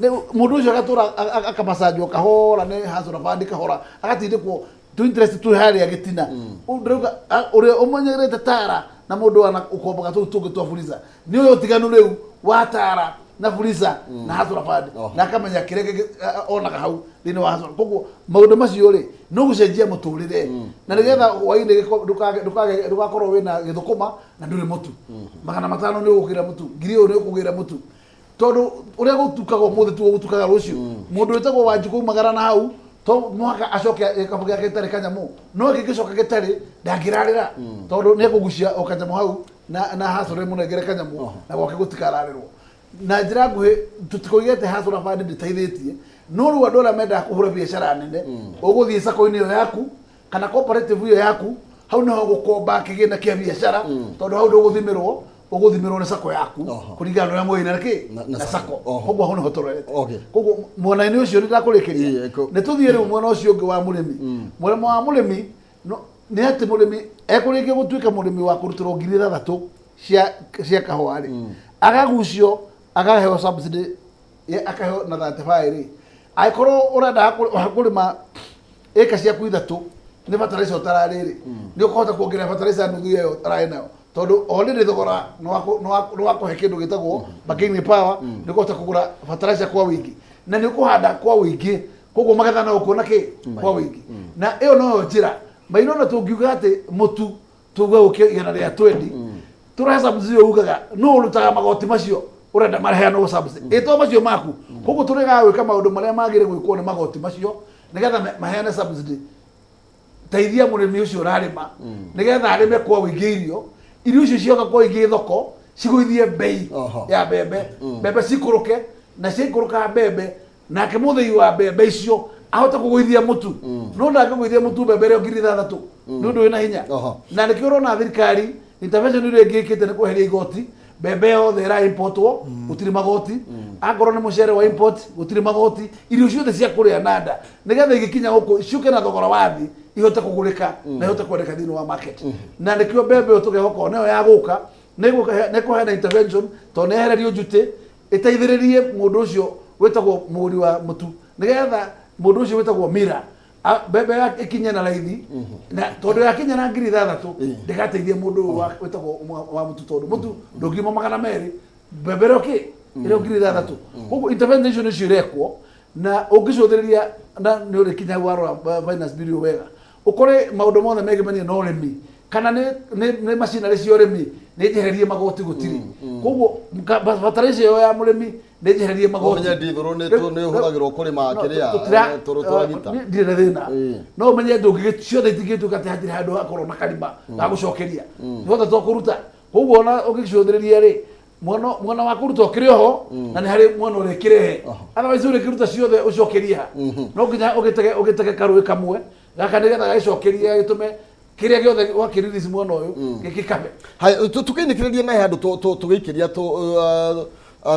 Rĩu mũndũ ũcio agatũra akamacanjwo kahora nĩ Hustler Fund, kahora agatindĩkwo tu interest tu harĩa gĩtina. Ndĩrauga ũrĩa ũmenyerete Tara na mũndũ wana ũkombaga tũu tũngĩ twa Fuliza nĩ ũyũ ũtiganu rĩu wa Tara na Fuliza na Hustler Fund, na akamenya kĩrĩa onaga hau thĩinĩ wa Hustler. Koguo maũndũ macio rĩ, no gũcenjia mũtũrĩre na nĩgetha hwainĩ ndũgakorwo wĩna gĩthũkũma na ndũrĩ mũtu. 500 nĩ ũgũkĩra mũtu, ngiri ĩyo nĩ ũkũgĩra mũtu, tondũ ũrĩa gũtukaga ũmũthĩ tiguo gũtukaga rũciũ. Mũndũ wĩtagwo Wanjikũ umagara na hau to mũhaka acoke gĩkabu gĩake gĩtarĩ kanyamũ, no gĩngĩcoka gĩtarĩ ndangĩrarĩra, tondũ nĩ ekũgucia o kanyamũ hau na hacũre mũnengere kanyamũ na gwake gũtikararĩrwo. Na njĩra nguhĩ, tũtikoige atĩ Hustler Fund ndĩteithĩtie, no rĩu andũ arĩa mendaga kũhũra biacara nene, ũgũthiĩ sacco-inĩ ĩyo yaku kana cooperative ĩyo yaku, hau niho gũkomba kĩgĩna kĩa biacara, tondũ hau ndũgũthimĩrwo, ũgũthimĩrwo nĩ sacco yaku kũringana na ũrĩa mũĩ na kĩ na na sacco. Sacco. Koguo hau niho tũrorete. Koguo mwena-inĩ ũcio nĩ ndakũrĩkĩria, nĩ tũthiĩ rĩu mwena ũcio ũngĩ wa mũrĩmi. Mũrĩmo wa mũrĩmi nĩ atĩ mũrĩmi ekũrĩkia gũtuĩka mũrĩmi wa kũrutĩrwo 6,000 cia kahũa rĩ, akagucio akaheo subsidy akaheo na 35 rĩ, angĩkorwo ũrenda kũrĩma ĩka ciaku ithatũ nĩ fertilizer ũtararĩ rĩ, nĩ ũkũhota kuongerera fertilizer nuthu ĩyo ũtararĩ nayo, tondũ already thogora nĩ wakũhe kĩndũ gĩtagwo bargaining power. Nĩ ũkũhota kũgũra fertilizer kwa wĩingĩ na nĩ ũkũhanda kwa wĩingĩ, koguo magetha no ũkuona kĩ kwa wĩingĩ. Na ĩyo noyo njĩra maino na tũngiuga atĩ mũtu tuge ũke 120 tũrehe subsidy. Ũyũ ugaga nũ ũrutaga magoti macio ũrenda maheanwo subsidy ĩto macio maku. Koguo tũregaga gwĩka maũndũ marĩa magĩrĩire gwĩkwo nĩ magoti macio nĩgetha maheane subsidy, teithia mũrĩmi ũcio ũrarĩma nĩgetha arĩme kwa ũingĩ irio. Irio icio cioka kwa ũingĩ thoko, cigũithie mbei ya mbembe, mbembe cikũrũke, na ciaikũrũka mbembe, nake mũthĩi wa mbembe icio ahote kũgũithia mũtu. No ndangĩgũithia mũtu mbembe ĩrĩa 6,000 nĩ ũndũ wĩna hinya. Na nĩkĩo ũrona thirikari intervention ĩrĩa ĩngĩ ĩkĩte nĩ kweheria igoti. Mbembe yothe ĩra importwo gũtirĩ magoti, akorwo nĩ mũcere wa import gũtirĩ magoti, irio ciothe cia kũrĩa na nda, nĩgetha igĩkinya gũkũ ciũke na thogora wa thĩ, ihote kũgũrĩka na ihote kwendeka thĩinĩ wa market. Na nĩkĩo mbembe ĩyo tũkehoka nĩyo ya gũka nĩ kũheana intervention, tondũ nĩ yehererio njuti ĩteithĩrĩrie mũndũ ũcio wĩtagwo mũgũri wa mũtu, nĩgetha mũndũ ũcio wĩtagwo mira mbembe ĩkinye na raithi. Na tondũ yakinya na 6,000 ndĩgateithia mũndũ ũyũ wĩtagwo wa mũtu, tondũ mũtu ndũngiuma 200, mbembe ĩrĩa kĩ ĩrĩa 6,000. Koguo intervention icio irekwo na ũngĩcũthĩrĩria na nĩ ũrĩkinya hau warora finance bill ĩyo wega, ũkore maũndũ mothe megemania na ũrĩmi kana nĩ macinarĩ cia ũrĩmi nĩ njehererie magoti gũtirĩ. Koguo fertilizer ĩyo ya mũrĩmi nĩ njehererie magoti. Ũmenye ndithũrũ nĩ ũhũthagĩrwo kũrĩma kĩrĩa tũragita. Ndirĩ na thĩna, no ũmenye ndũngĩ ciothe itingĩtuĩka atĩ hatirĩ handũ hakorwo na karima ga gũcokeria ciothe to kũruta. Koguo ona ũngĩcũthĩrĩria rĩ, mwena wa kũruta ũkĩrĩ oho na nĩ harĩ mwena ũrĩa ĩkĩrehe. Otherwise ũrĩkĩruta ciothe ũcokerie ha? No nginya ũgĩtege karũĩ kamwe gaka nĩgetha gagĩcokerie, gagĩtũme kĩrĩa gĩothe wakĩrelease mwena ũyũ gĩkĩkabe. Haya, tũkĩinĩkĩrĩria nahe handũ tũgĩikĩria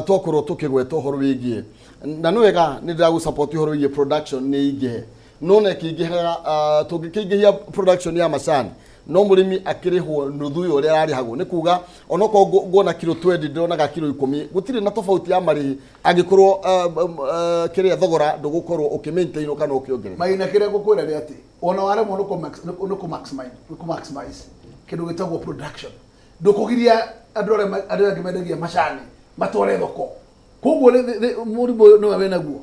twakorwo tũkĩgweta ũhoro wĩgiĩ, na nĩ wega nĩ ndĩragũ ũhoro wĩgiĩ production nĩ ingĩhe, no na ĩkĩingĩha, tũngĩkĩingĩhia production ya macani no mũrĩmi akĩrĩhwo nuthu ya ũrĩa ararĩhagwo, nĩ kuga onokorwo nguona kiro 20 ndĩronaga kiro 10, gũtirĩ na tofauti ya marĩhi angĩkorwo kĩrĩa thogora ndũgũkorwo ũkĩ-maintainwo kana ũkĩongerereka. Maina, kĩrĩa ngũkwĩra nĩ atĩ ona waremwo nĩ kũ maximize kĩndũ gĩtagwo production, ndũkũgiria andũ arĩa andũ angĩ mendagia macani matware thoko. Koguo mũrimũ ũyũ nĩwe wĩnaguo.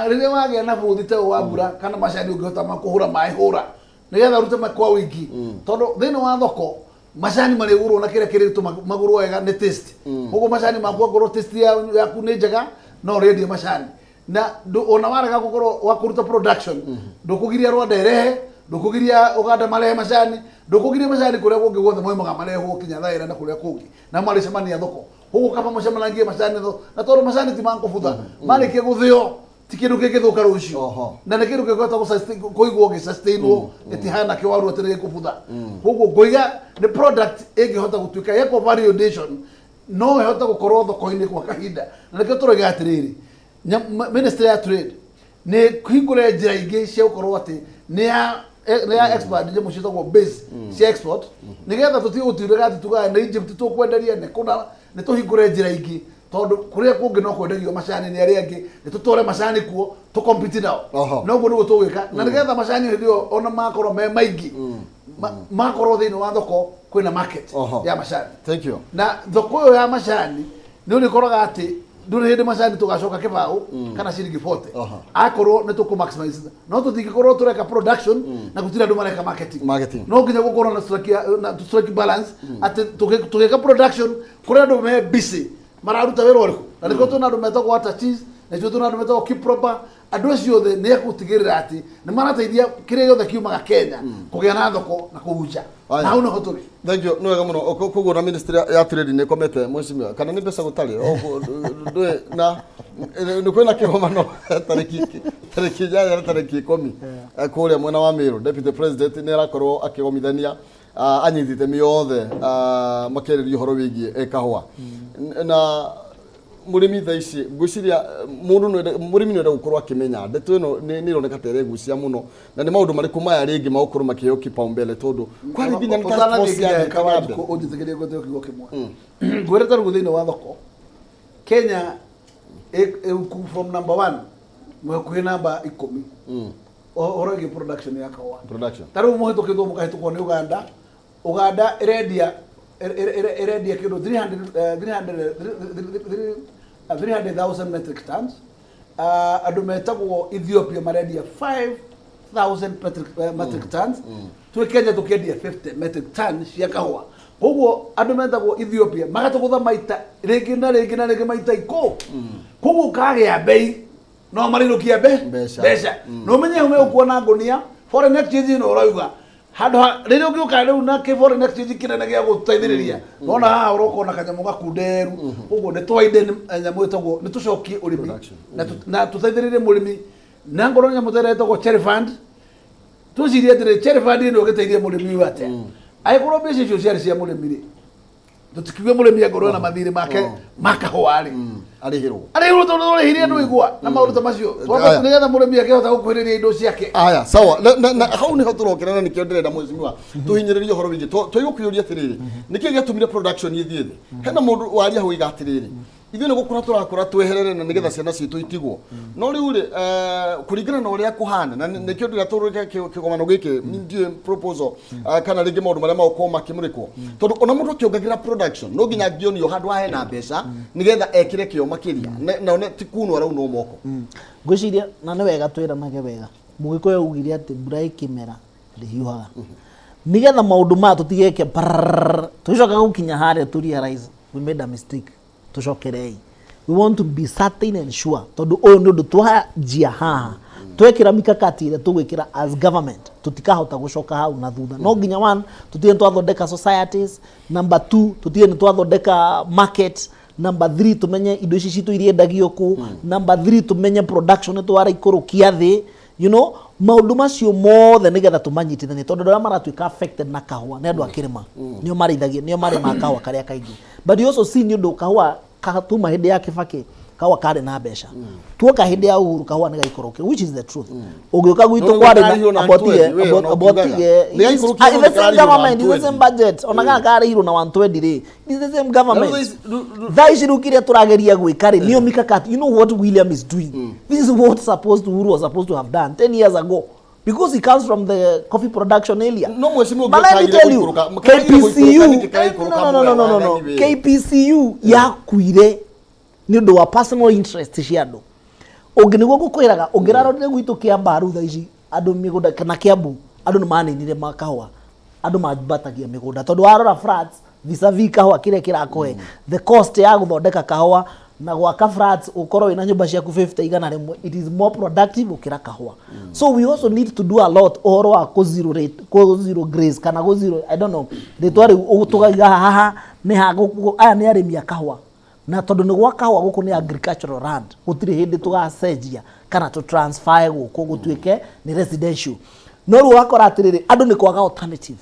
Rĩrĩa wagĩa na bũthi ta ũyũ wa mbura kana macani ũngĩhota ma kũhũra maĩ, hũra nĩgetha ũrute kwa ũingĩ, tondũ thĩinĩ wa thoko Macani marĩgũrwo na kĩrĩa kĩrĩtũma magũrwo wega nĩ taste. Koguo macani maku angorwo taste yaku nĩ njega, no ũrĩendie macani na ona warega gũkorwo wa kũruta production, ndũkũgiria Rwanda ĩrehe, ndũkũgiria Uganda marehe macani, ndũkũgiria macani kũrĩa kũngĩ guothe moimaga marehwo kinya Thailand na kũrĩa kũngĩ, na marĩcemania thoko. Koguo kaba mũcemanagie macani thoko, na tondũ macani ti makũbutha marĩkia gũthĩo, ti kĩndũ kĩngĩthũka rũciũ, na nĩ kĩndũ kĩngĩhota kũigwo gĩsustainwo, gĩtihana kĩwaru atĩ nĩ gĩkũbutha. Koguo ngũiga nĩ product ĩngĩhota gũtuĩka yekwo value addition, no ĩhote gũkorwo thoko-inĩ kwa kahinda. Na nĩkĩo tũroiga atĩrĩrĩ, Ministry ya Trade nĩ kũhingũre njĩra ingĩ cia gũkorwo atĩ nĩ ya expand nyamũ ciĩtagwo base cia export, nĩgetha tũtige gũtuĩka atĩ tugaga nĩ Egypt tũkwenderia, nĩ kũna. Nĩ tũhingũre njĩra ingĩ, tondũ kũrĩa kũngĩ no kwendagio macani nĩ arĩa angĩ, nĩ tũtware macani kuo tũkompiti nao. Noguo nĩguo tũgwĩka, na nĩgetha macani hĩndĩ ĩyo ona makorwo me maingĩ, makorwo thĩinĩ wa thoko, kwĩna market ya macani. Thank you. Na thoko ĩyo ya macani nĩ ũrĩkoraga atĩ ndũrĩ hĩndĩ macani tũgacoka kĩbaũ kana ciringi 40, akorwo nĩ tũkũ maximize. No tũtingĩkorwo tũreka production na gũtirĩ andũ mareka marketing. Marketing. No nginya gũkorwo na strike, na strike balance, atĩ tũgĩka production kũrĩ andũ me busy mararuta wĩra ũrĩkũ. Na nĩkĩo twĩna andũ metagwo attaches, na nĩkĩo twĩna andũ metagwo KIPROPA. Andũ acio othe nĩ ekũtigĩrĩra atĩ nĩ marateithia kĩrĩa gĩothe kiumaga Kenya kũgĩa na thoko na kũu nja. Aya. Na hau nĩho tũrĩ. Thank you. Nĩ wega mũno. Koguo na ministry ya trade nĩ ĩkomete, mheshimiwa, kana nĩ mbeca gũtarĩ? Ndũĩ na nĩ kwĩna kĩgomano tarĩki 8 na tarĩki 10 kũrĩa mwena wa Meru. Deputy President nĩ arakorwo akĩgomithania anyiti itemi othe, makĩarĩria ũhoro wĩgiĩ kahũa. Na mũrĩmi thaa ici ngwĩciria mũndũ no mũrĩmi no ende gũkorwo akĩmenya ndeto ĩno nĩ ĩroneka ta ĩregucia mũno, na nĩ maũndũ marĩkũ maya rĩngĩ magũkorwo makĩheo kipaumbele, tondũ kwarĩ nginya nĩ task force yathiĩte na mbere. Ũnjĩtĩkĩrie ngwĩte kiugo kĩmwe. Ngwĩre ta rĩu thĩinĩ wa thoko Kenya from number one mwĩhakuhĩ namba 10 ũhoro wĩgiĩ production ya kahũa. Production. Ta rĩu mũhĩtũkĩtwo mũkahĩtũkwo nĩ Uganda. Uganda ĩrendia kĩndũ 300 300 300,000 metric tons. Andũ metagwo Ethiopia marendia 5000 metric tons. Twĩ Kenya tũkĩendia 50 metric tons cia kahũa. Koguo andũ metagwo Ethiopia magatũgũtha maita rĩngĩ na rĩngĩ na rĩngĩ, maita ikũ. Koguo kagĩa mbei no marĩrũkia Mbeca. Mbeca na ũmenye hau megũkuona ngũnia foreign exchange ĩno ũrauga handũ ha rĩrĩa ũngĩũka rĩu na kĩ foreign exchange kĩnene gĩa gũteithĩrĩria, nona haha ũroka na kanyamũ gakunderu. Ũguo nĩ twainde nyamũ ĩtagwo nĩ tũcokie ũrĩmi na tũteithĩrĩrie mũrĩmi, na ngorwo nyamũ ta ĩrĩa ĩtagwo cherry fund. Twĩcirie atĩrĩ, cherry fund ĩno ĩgĩteithia mũrĩmi ũyũ atĩa? Angĩkorwo mbeca icio ciarĩ cia mũrĩmi rĩ, tũtikiuge mũrĩmi angorwo na mathirĩ make ma kahũa rĩ, arĩhĩrwo. Arĩhĩrwo tondũ tũrĩhirie andũ igwa na maũndũ ta macio. Aya. Nĩgetha mũrĩmi akĩhota gũkuhĩrĩria indo ciake. Aya, sawa. Na hau niho tũrokera, na nĩkĩo ndĩrenda mheshimiwa tũhinyĩrĩrie ũhoro wĩgiĩ twaigũkĩũria atĩrĩrĩ, nĩkĩĩ gĩatũmire production ĩthiĩ thĩ? Hena mũndũ waria hau iga atĩrĩrĩ, ithuĩ nĩ gũkũra tũrakũra tweherere na nĩgetha ciana citũ itigwo. No rĩu rĩ, kũringana na ũrĩa kũhana, na nĩkĩo ndĩrĩa tũrũke kĩgomano gĩkĩ, ndiũĩ proposal kana rĩngĩ maũndũ marĩa magũkorwo makĩmũrĩkwo, tondũ ona mũndũ akĩongagĩrĩra production no nginya angĩonio handũ hahe na mbeca nĩgetha ekĩre kĩo makĩria. Na one ti kunwo araunwo moko. Ngwĩciria na nĩ wega twĩranage wega. Mũgĩkũyũ augire atĩ mbura ĩkĩmera ndĩhiũhaga. Nĩgetha maũndũ maya tũtigeke prrrr, tũgĩcoka gũkinya harĩa tũ realize we made a mistake, tũcokerei. We want to be certain and sure, tondũ ũyũ nĩ ũndũ twanjia haha, twekĩra mikakati ĩrĩa tũgwĩkĩra as government, tũtikahota gũcoka hau na thutha. No nginya one, tũtige nĩ twathondeka societies; number two, tũtige nĩ twathondeka market; number three, tũmenye indo ici citũ iriendagio kũ; number three, tũmenye production nĩ twaraikũrũkia thĩ. Maũndũ macio mothe nĩgetha tũmanyitithanie, tondũ andũ arĩa maratuĩka affected na kahũa nĩ andũ a kĩrĩma, nĩo marĩithagia, nĩo marĩmaga kahũa karĩa kaingĩ. But you also see, nĩ ũndũ kahũa tuma hĩndĩ ya Kibaki kahũa karĩ na mbeca, tuoka hĩndĩ ya Uhuru kahũa nĩ gaikũrũkire, which is the truth. Ũgĩũka gwitũ No, kwarĩ karĩhirwo na na abotige 120, we, ona abotige. ũkiugaga. Nĩ gaikũrũkire, It's the same karĩhirwo na government, it's the same budget, ona kana karĩhirwo na 120 rĩ, it's the same government. Thaa ici rĩu kĩrĩa tũrageria gwĩka rĩ, nĩyo mikakati. You know what William is doing, this is what supposed to Uhuru was supposed to have done 10 years ago, because he comes from the coffee production area. No mheshimiwa, But let me tell you, KPCU, KPCU, no, KPCU yakuire nĩ ũndũ wa personal interest cia andũ. Ũngĩ nĩguo ngũkwĩraga, ũngĩrarorire gwitũ Kĩambaa rĩu thaa ici andũ mĩgũnda, kana Kĩambu, andũ nĩ maninire makahũa. Andũ mambatagia mĩgũnda tondũ warora flats vis-a-vis kahũa kĩrĩa kĩrakũhe, the cost ya gũthondeka kahũa na gwaka flats ũkorwo wĩna nyũmba ciaku 50 100, it is more productive gũkĩra kahũa. So we also need to do a lot ũhoro wa kũ zero rate, kũ zero graze kana kũ zero, I don't know rĩtwa rĩu, tũgaiga haha nĩ ha aya nĩ arĩmi a kahũa, na tondũ nĩ gwa kahũa gũkũ nĩ agricultural land, gũtirĩ hĩndĩ tũgacenjia kana tũ transfer gũkũ gũtuĩke nĩ residential. No rĩu ũgakora atĩrĩrĩ, andũ nĩ kwaga alternative,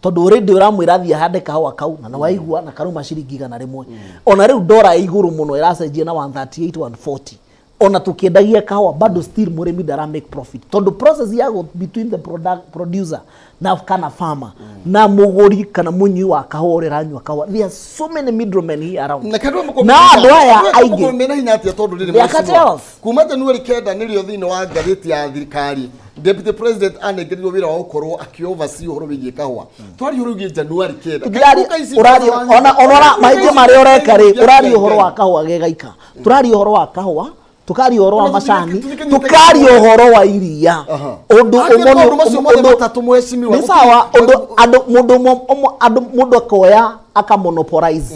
tondũ already ũramwĩra athiĩ ahande kahũa kau na nĩwaigua na karauma ciringi 100. Ona rĩu ndora ĩ igũrũ mũno, ĩracenjia na 138, 140. Ona tũkĩendagia kahũa bado still mũrĩmi ndara make profit, tondũ process ya between the product, producer na kana farmer na mũgũri kana mũnyui wa kahũa ũrĩa ũranyua kahũa, there are so many middlemen here around. Na kandũ Na andũ aya aingĩ mena hinya atia tondũ rĩrĩ They are cartels. Kuma January 9 nĩrĩo thĩinĩ wa ngathĩti ya thirikari Deputy President anengerirwo wĩra wa gũkorwo akĩ oversee ũhoro wĩgiĩ kahũa. Twaria ũhoro wĩgiĩ January 9. Ũraria ona mahĩtia marĩa ũreka rĩ, ũraria ũhoro wa kahũa gegaika, tũraria ũhoro wa kahũa, tukaria ũhoro wa macani, tukaria ũhoro wa iria, ũndũ ũmwe maũndũ macio mothe matatũ, mheshimiwa. Nĩ sawa, ũndũ andũ mũndũ ũmwe andũ mũndũ akoya aka monopolize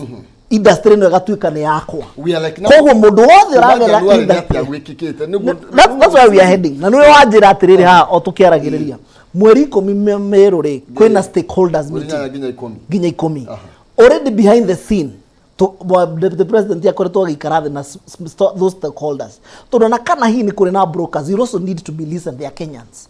industry ĩno ĩgatuĩka nĩ yakwa. We are like now- Koguo mũndũ wothe Kuma ũragera January nĩ industry atĩa gwĩkĩkĩte nĩguo That's where we are heading, na nĩwe wanjĩra atĩrĩrĩ haha o tũkĩaragĩrĩria mweri 10 Meru rĩ, kwĩna stakeholders Mweri meeting. 8 nginya 10. Nginya 10. Already behind the scene the president akoretwo agĩikara thĩ na those stakeholders, tondũ na kana hihi nĩ kũrĩ na brokers, you also need to be listened. They are Kenyans,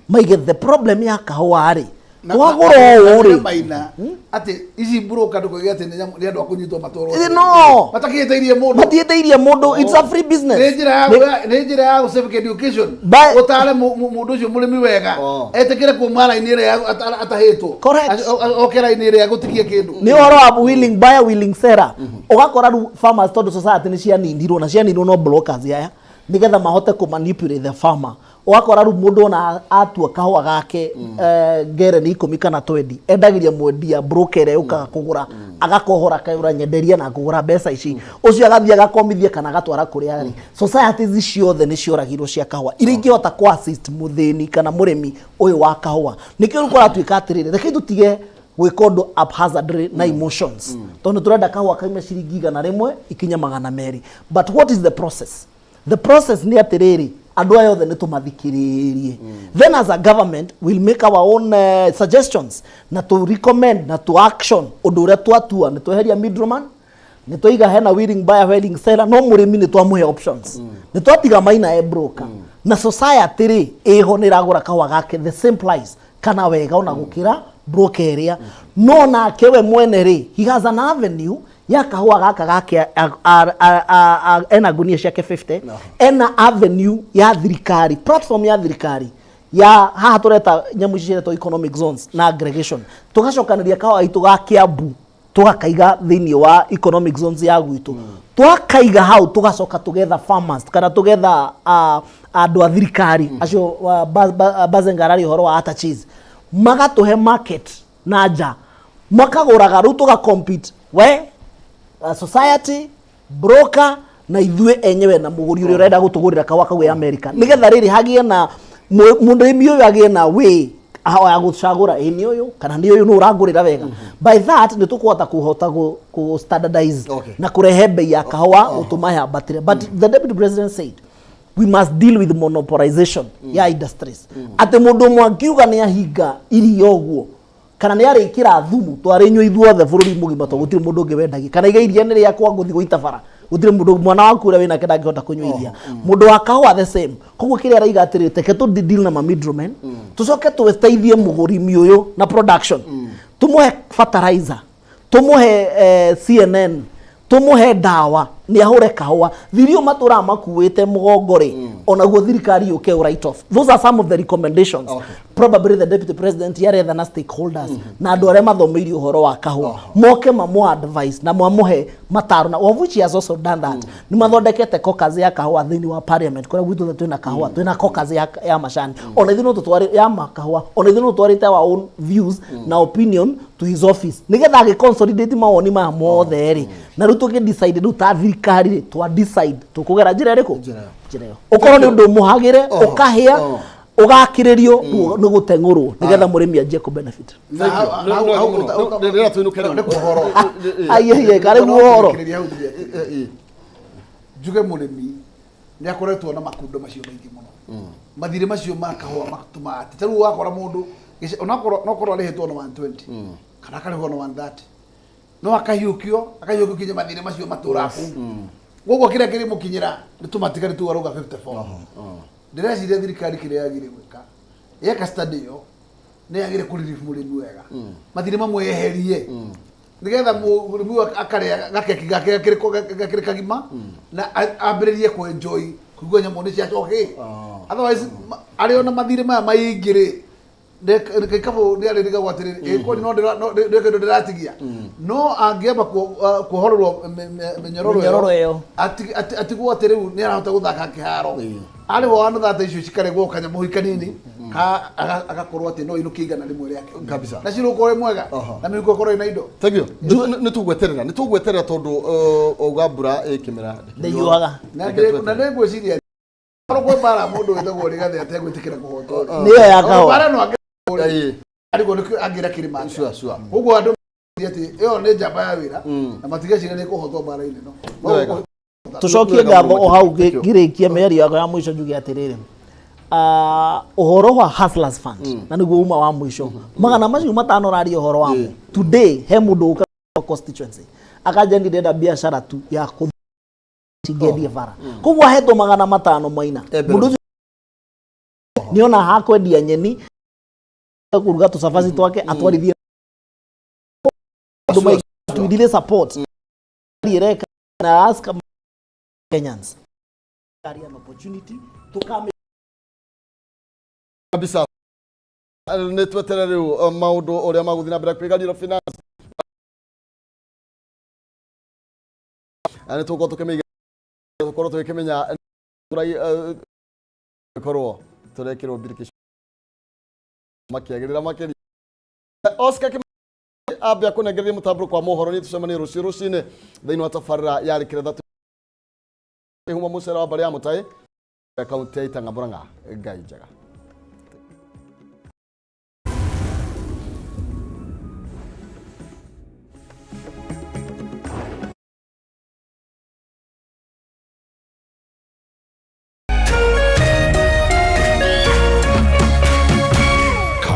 maige the problem ya kahũa rĩ, twagũra ũũ rĩ. Maina atĩ ici broker ndũkoige atĩ nĩ andũ a kũnyitwo matwarwo. No. Matakĩhĩtĩirie mũndũ. Matiĩtĩirie mũndũ, it's a free business. Nĩ njĩra ya civic education, ũtare mũndũ ũcio mũrĩmi wega etĩkĩre kuma raini ĩrĩa atahĩtwo. Correct. Oke raini ĩrĩa gũtigie kĩndũ. Nĩ ũhoro wa willing buyer, willing seller. Ũgakora rĩu farmers, tondũ society nĩ cianinirwo na cianinirwo no brokers aya nĩgetha mahote kũ manipulate the farmer, ũgakora rĩu mũndũ ona atua kahũa gake ngereni 10 kana 20, endagĩria mwendia broker ĩrĩa yũkaga kũgũra, agakohora akayũra nyenderia na ngũgũra mbeca ici, ũcio agathiĩ agakomithia kana agatwara kũrĩa arĩ. Societies ciothe nĩ cioragirwo cia kahũa iria ingĩhota kũ assist mũthĩni kana mũrĩmi ũyũ wa kahũa. Nĩkĩo rĩu kũratuĩka atĩrĩrĩ, reke tũtige gwĩka ũndũ haphazardly na emotions, tondũ tũrenda kahũa kaime ciringi 100 ikinye 200. But what is the process? The process nĩ atĩrĩrĩ, andũ aya othe nĩ tũmathikĩrĩrie, then as a government we'll make our own suggestions na to recommend na to action. Ũndũ ũrĩa twatua nĩ tweheria middleman, nĩ twaiga hena willing buyer, willing seller, no mũrĩmi nĩ twamũhe options, nĩ twatiga maina e broker, na society rĩ ĩho nĩ ĩragũra kahũa gake the same price kana wega ona gũkĩra broker ĩrĩa. No nake we mwene rĩ, he has an avenue ya kahũa gaka gake ena ngunia ciake 50, ena avenue ya thirikari, platform ya thirikari ya haha tũreta nyamũ ici ciretwo economic zones na aggregation, tũgacokanĩria kahũa gaitũ ga Kiambu tũgakaiga thĩinĩ wa economic zones ya gwitũ. Twakaiga hau, tũgacoka tũgetha farmers kana tũgetha andũ a thirikari acio Bazenga araria ũhoro wa attaches, magatũhe market na nja, makagũraga. Rĩu tũga compete we society, broker na ithuĩ enyewe na mũgũri ũrĩa ũrenda gũtũgũrĩra kahũa kau e America, nĩgetha rĩrĩ hagĩe na mũrĩmi ũyũ agĩe na way ya gũcagũra, ĩ nĩ ũyũ kana nĩ ũyũ nũ ũrangũrĩra wega. By that nĩ tũkũhota kũhota kũ standardize na kũrehe bei ya kahũa gũtũma yambatĩre. But the deputy president said we must deal with monopolization ya industries, atĩ mũndũ ũmwe angiuga nĩ ahinga iria ũguo kana nĩ arĩkĩra thumu twarĩnyua ithuothe bũrũri mũgima, tondũ gũtirĩ mũndũ ũngĩ wendagia, kana iga iria nĩ rĩakwa ngũthiĩ gũita bara, gũtirĩ mũndũ, mwana waku ũrĩa wĩnake ndangĩhota kũnyua iria. Mũndũ wa kahũa the same. Koguo kĩrĩa araiga atĩrĩrĩ, teke tũ deal na ma middlemen, tũcoke tũteithie mũgũrimi ũyũ na production, tũmũhe fertilizer, tũmũhe CNN, tũmũhe ndawa nĩ ahũre kahũa thirio matũraga makuĩte mũgongo rĩ, onaguo thirikari yũke ũ write off. Those are some of the recommendations probably the deputy president yaretha na stakeholders na andũ arĩa mathomeire ũhoro wa kahũa moke mamũ advice na mamũhe mataro, na of which he has also done that. Nĩ mathondekete caucus ya kahũa thĩinĩ wa parliament kũrĩa gwitũ twĩna kahũa, twĩna caucus ya macani, ona ithuĩ no tũtware ya makahũa, ona ithuĩ no tũtwarĩte our own views na opinion to his office nĩgetha agĩ consolidate mawoni maya mothe rĩ, na rĩu tũgĩ decide rĩu ta thirikari rĩ, twa decide tũkũgera njĩra ĩrĩkũ, njĩra ĩyo ũkorwo nĩ ũndũ mũhagĩre ũkahĩa. Ũgakĩrĩrio nĩ gũteng'ũrwo nĩgetha mũrĩmi anjie kũ benefit. Rĩrĩa tũinũke rĩu. Ai, ai, ai, karĩ guo ũhoro. Njuge mũrĩmi nĩ akoretwo na makundo macio maingĩ mũno, mathirĩ macio ma kahũa matũmaga atĩ ta rĩu wakora mũndũ onakorwo nokorwo arĩhĩtwo na 120 kana akarĩhwo na 130, no akahiũkio akahiũkio kinya mathirĩ macio matũraga kũu. Koguo kĩrĩa kĩrĩmũkinyĩra nĩ tũmatigari tũu arauga 54. Ndĩreciria thirikari kĩrĩa yagĩrĩire gwĩka, yeka study ĩyo, nĩ yagĩrĩire kũ relieve mũrĩmi wega, mathirĩ mamwe yeherie, nĩgetha mũrĩmi ũyũ akarĩa gakeki gake gakĩrĩ kagima na ambĩrĩrie kũ enjoy kũigua nyamũ nĩ ciacoke. Otherwise arĩ ona mathirĩ maya maingĩ rĩ, gĩkabũ nĩ arĩrigagwo atĩrĩrĩ, ĩ kwani no ndĩ kĩndũ ndĩratigia. No angĩamba kuohorerwo mĩnyororo Mĩnyororo ĩyo. Atigwo atĩ rĩu nĩ arahota gũthaka kĩharo, arĩhwo wa thata icio cikaregwo kanyamũ kanini agakorwo atĩ no inũkie 100 rĩake. Kabisa. Na cira ũkorwo wĩ mwega na mĩhuko ĩkorwo ĩna indo. Thank you. Nĩ tũgweterera, nĩ tũgweterera tondũ auga mbura ĩkĩmera Ndĩhiũhaga. Na nĩ ngwĩciria korwo kwĩ mbara mũndũ wĩtagwo Rigathĩ ategwĩtĩkĩra kũhotwo rĩ. Nĩyo ya kahũa. Mbara no arigwo nĩkĩo angĩra kĩrĩma atĩa. Sure, sure. Koguo andũ mecirie atĩ ĩyo nĩ njamba ya wĩra na matigeciria nĩ kũhotwo mbara-inĩ no. Nĩ wega. Tucokie ngatho o hau ngĩrĩkia mĩario yakwa ya mũico, njuge atĩrĩrĩ, ũhoro wa Hustlers Fund na nĩguo uma wa mũico, 500 ũraria ũhoro wamo today, he mũndũ ũka constituency akanja ndĩrenda biacara tu ya kũngendie bara, koguo ahetwo 500 maina, mũndũ ũcio nĩona hakwendia nyeni, kũruga tũcabaci twake, atwarithie andũ maingĩ. We really support ĩreka na ask Kenyans an opportunity to come. Kabisa, nĩ twetere rĩu maũndũ ũrĩa magũthiĩ na mbere kwĩgariro finance. Nĩ tũgũkorwo tũkĩmĩiga, tũkorwo tũgĩkĩmenya korwo tũrekĩrwo mbiriki makĩagĩrĩra makĩria. Oscar ambia kũnengereria mũtambũrũko wa mohoro. Nĩ tũcemanie rũciũ rũcinĩ thĩinĩ wa tabarĩra ya rĩkĩra thatũ huma mũcere wa mbarĩ ya mũtaĩ, kaunti ya Itang'a, Murang'a. Ngai njega.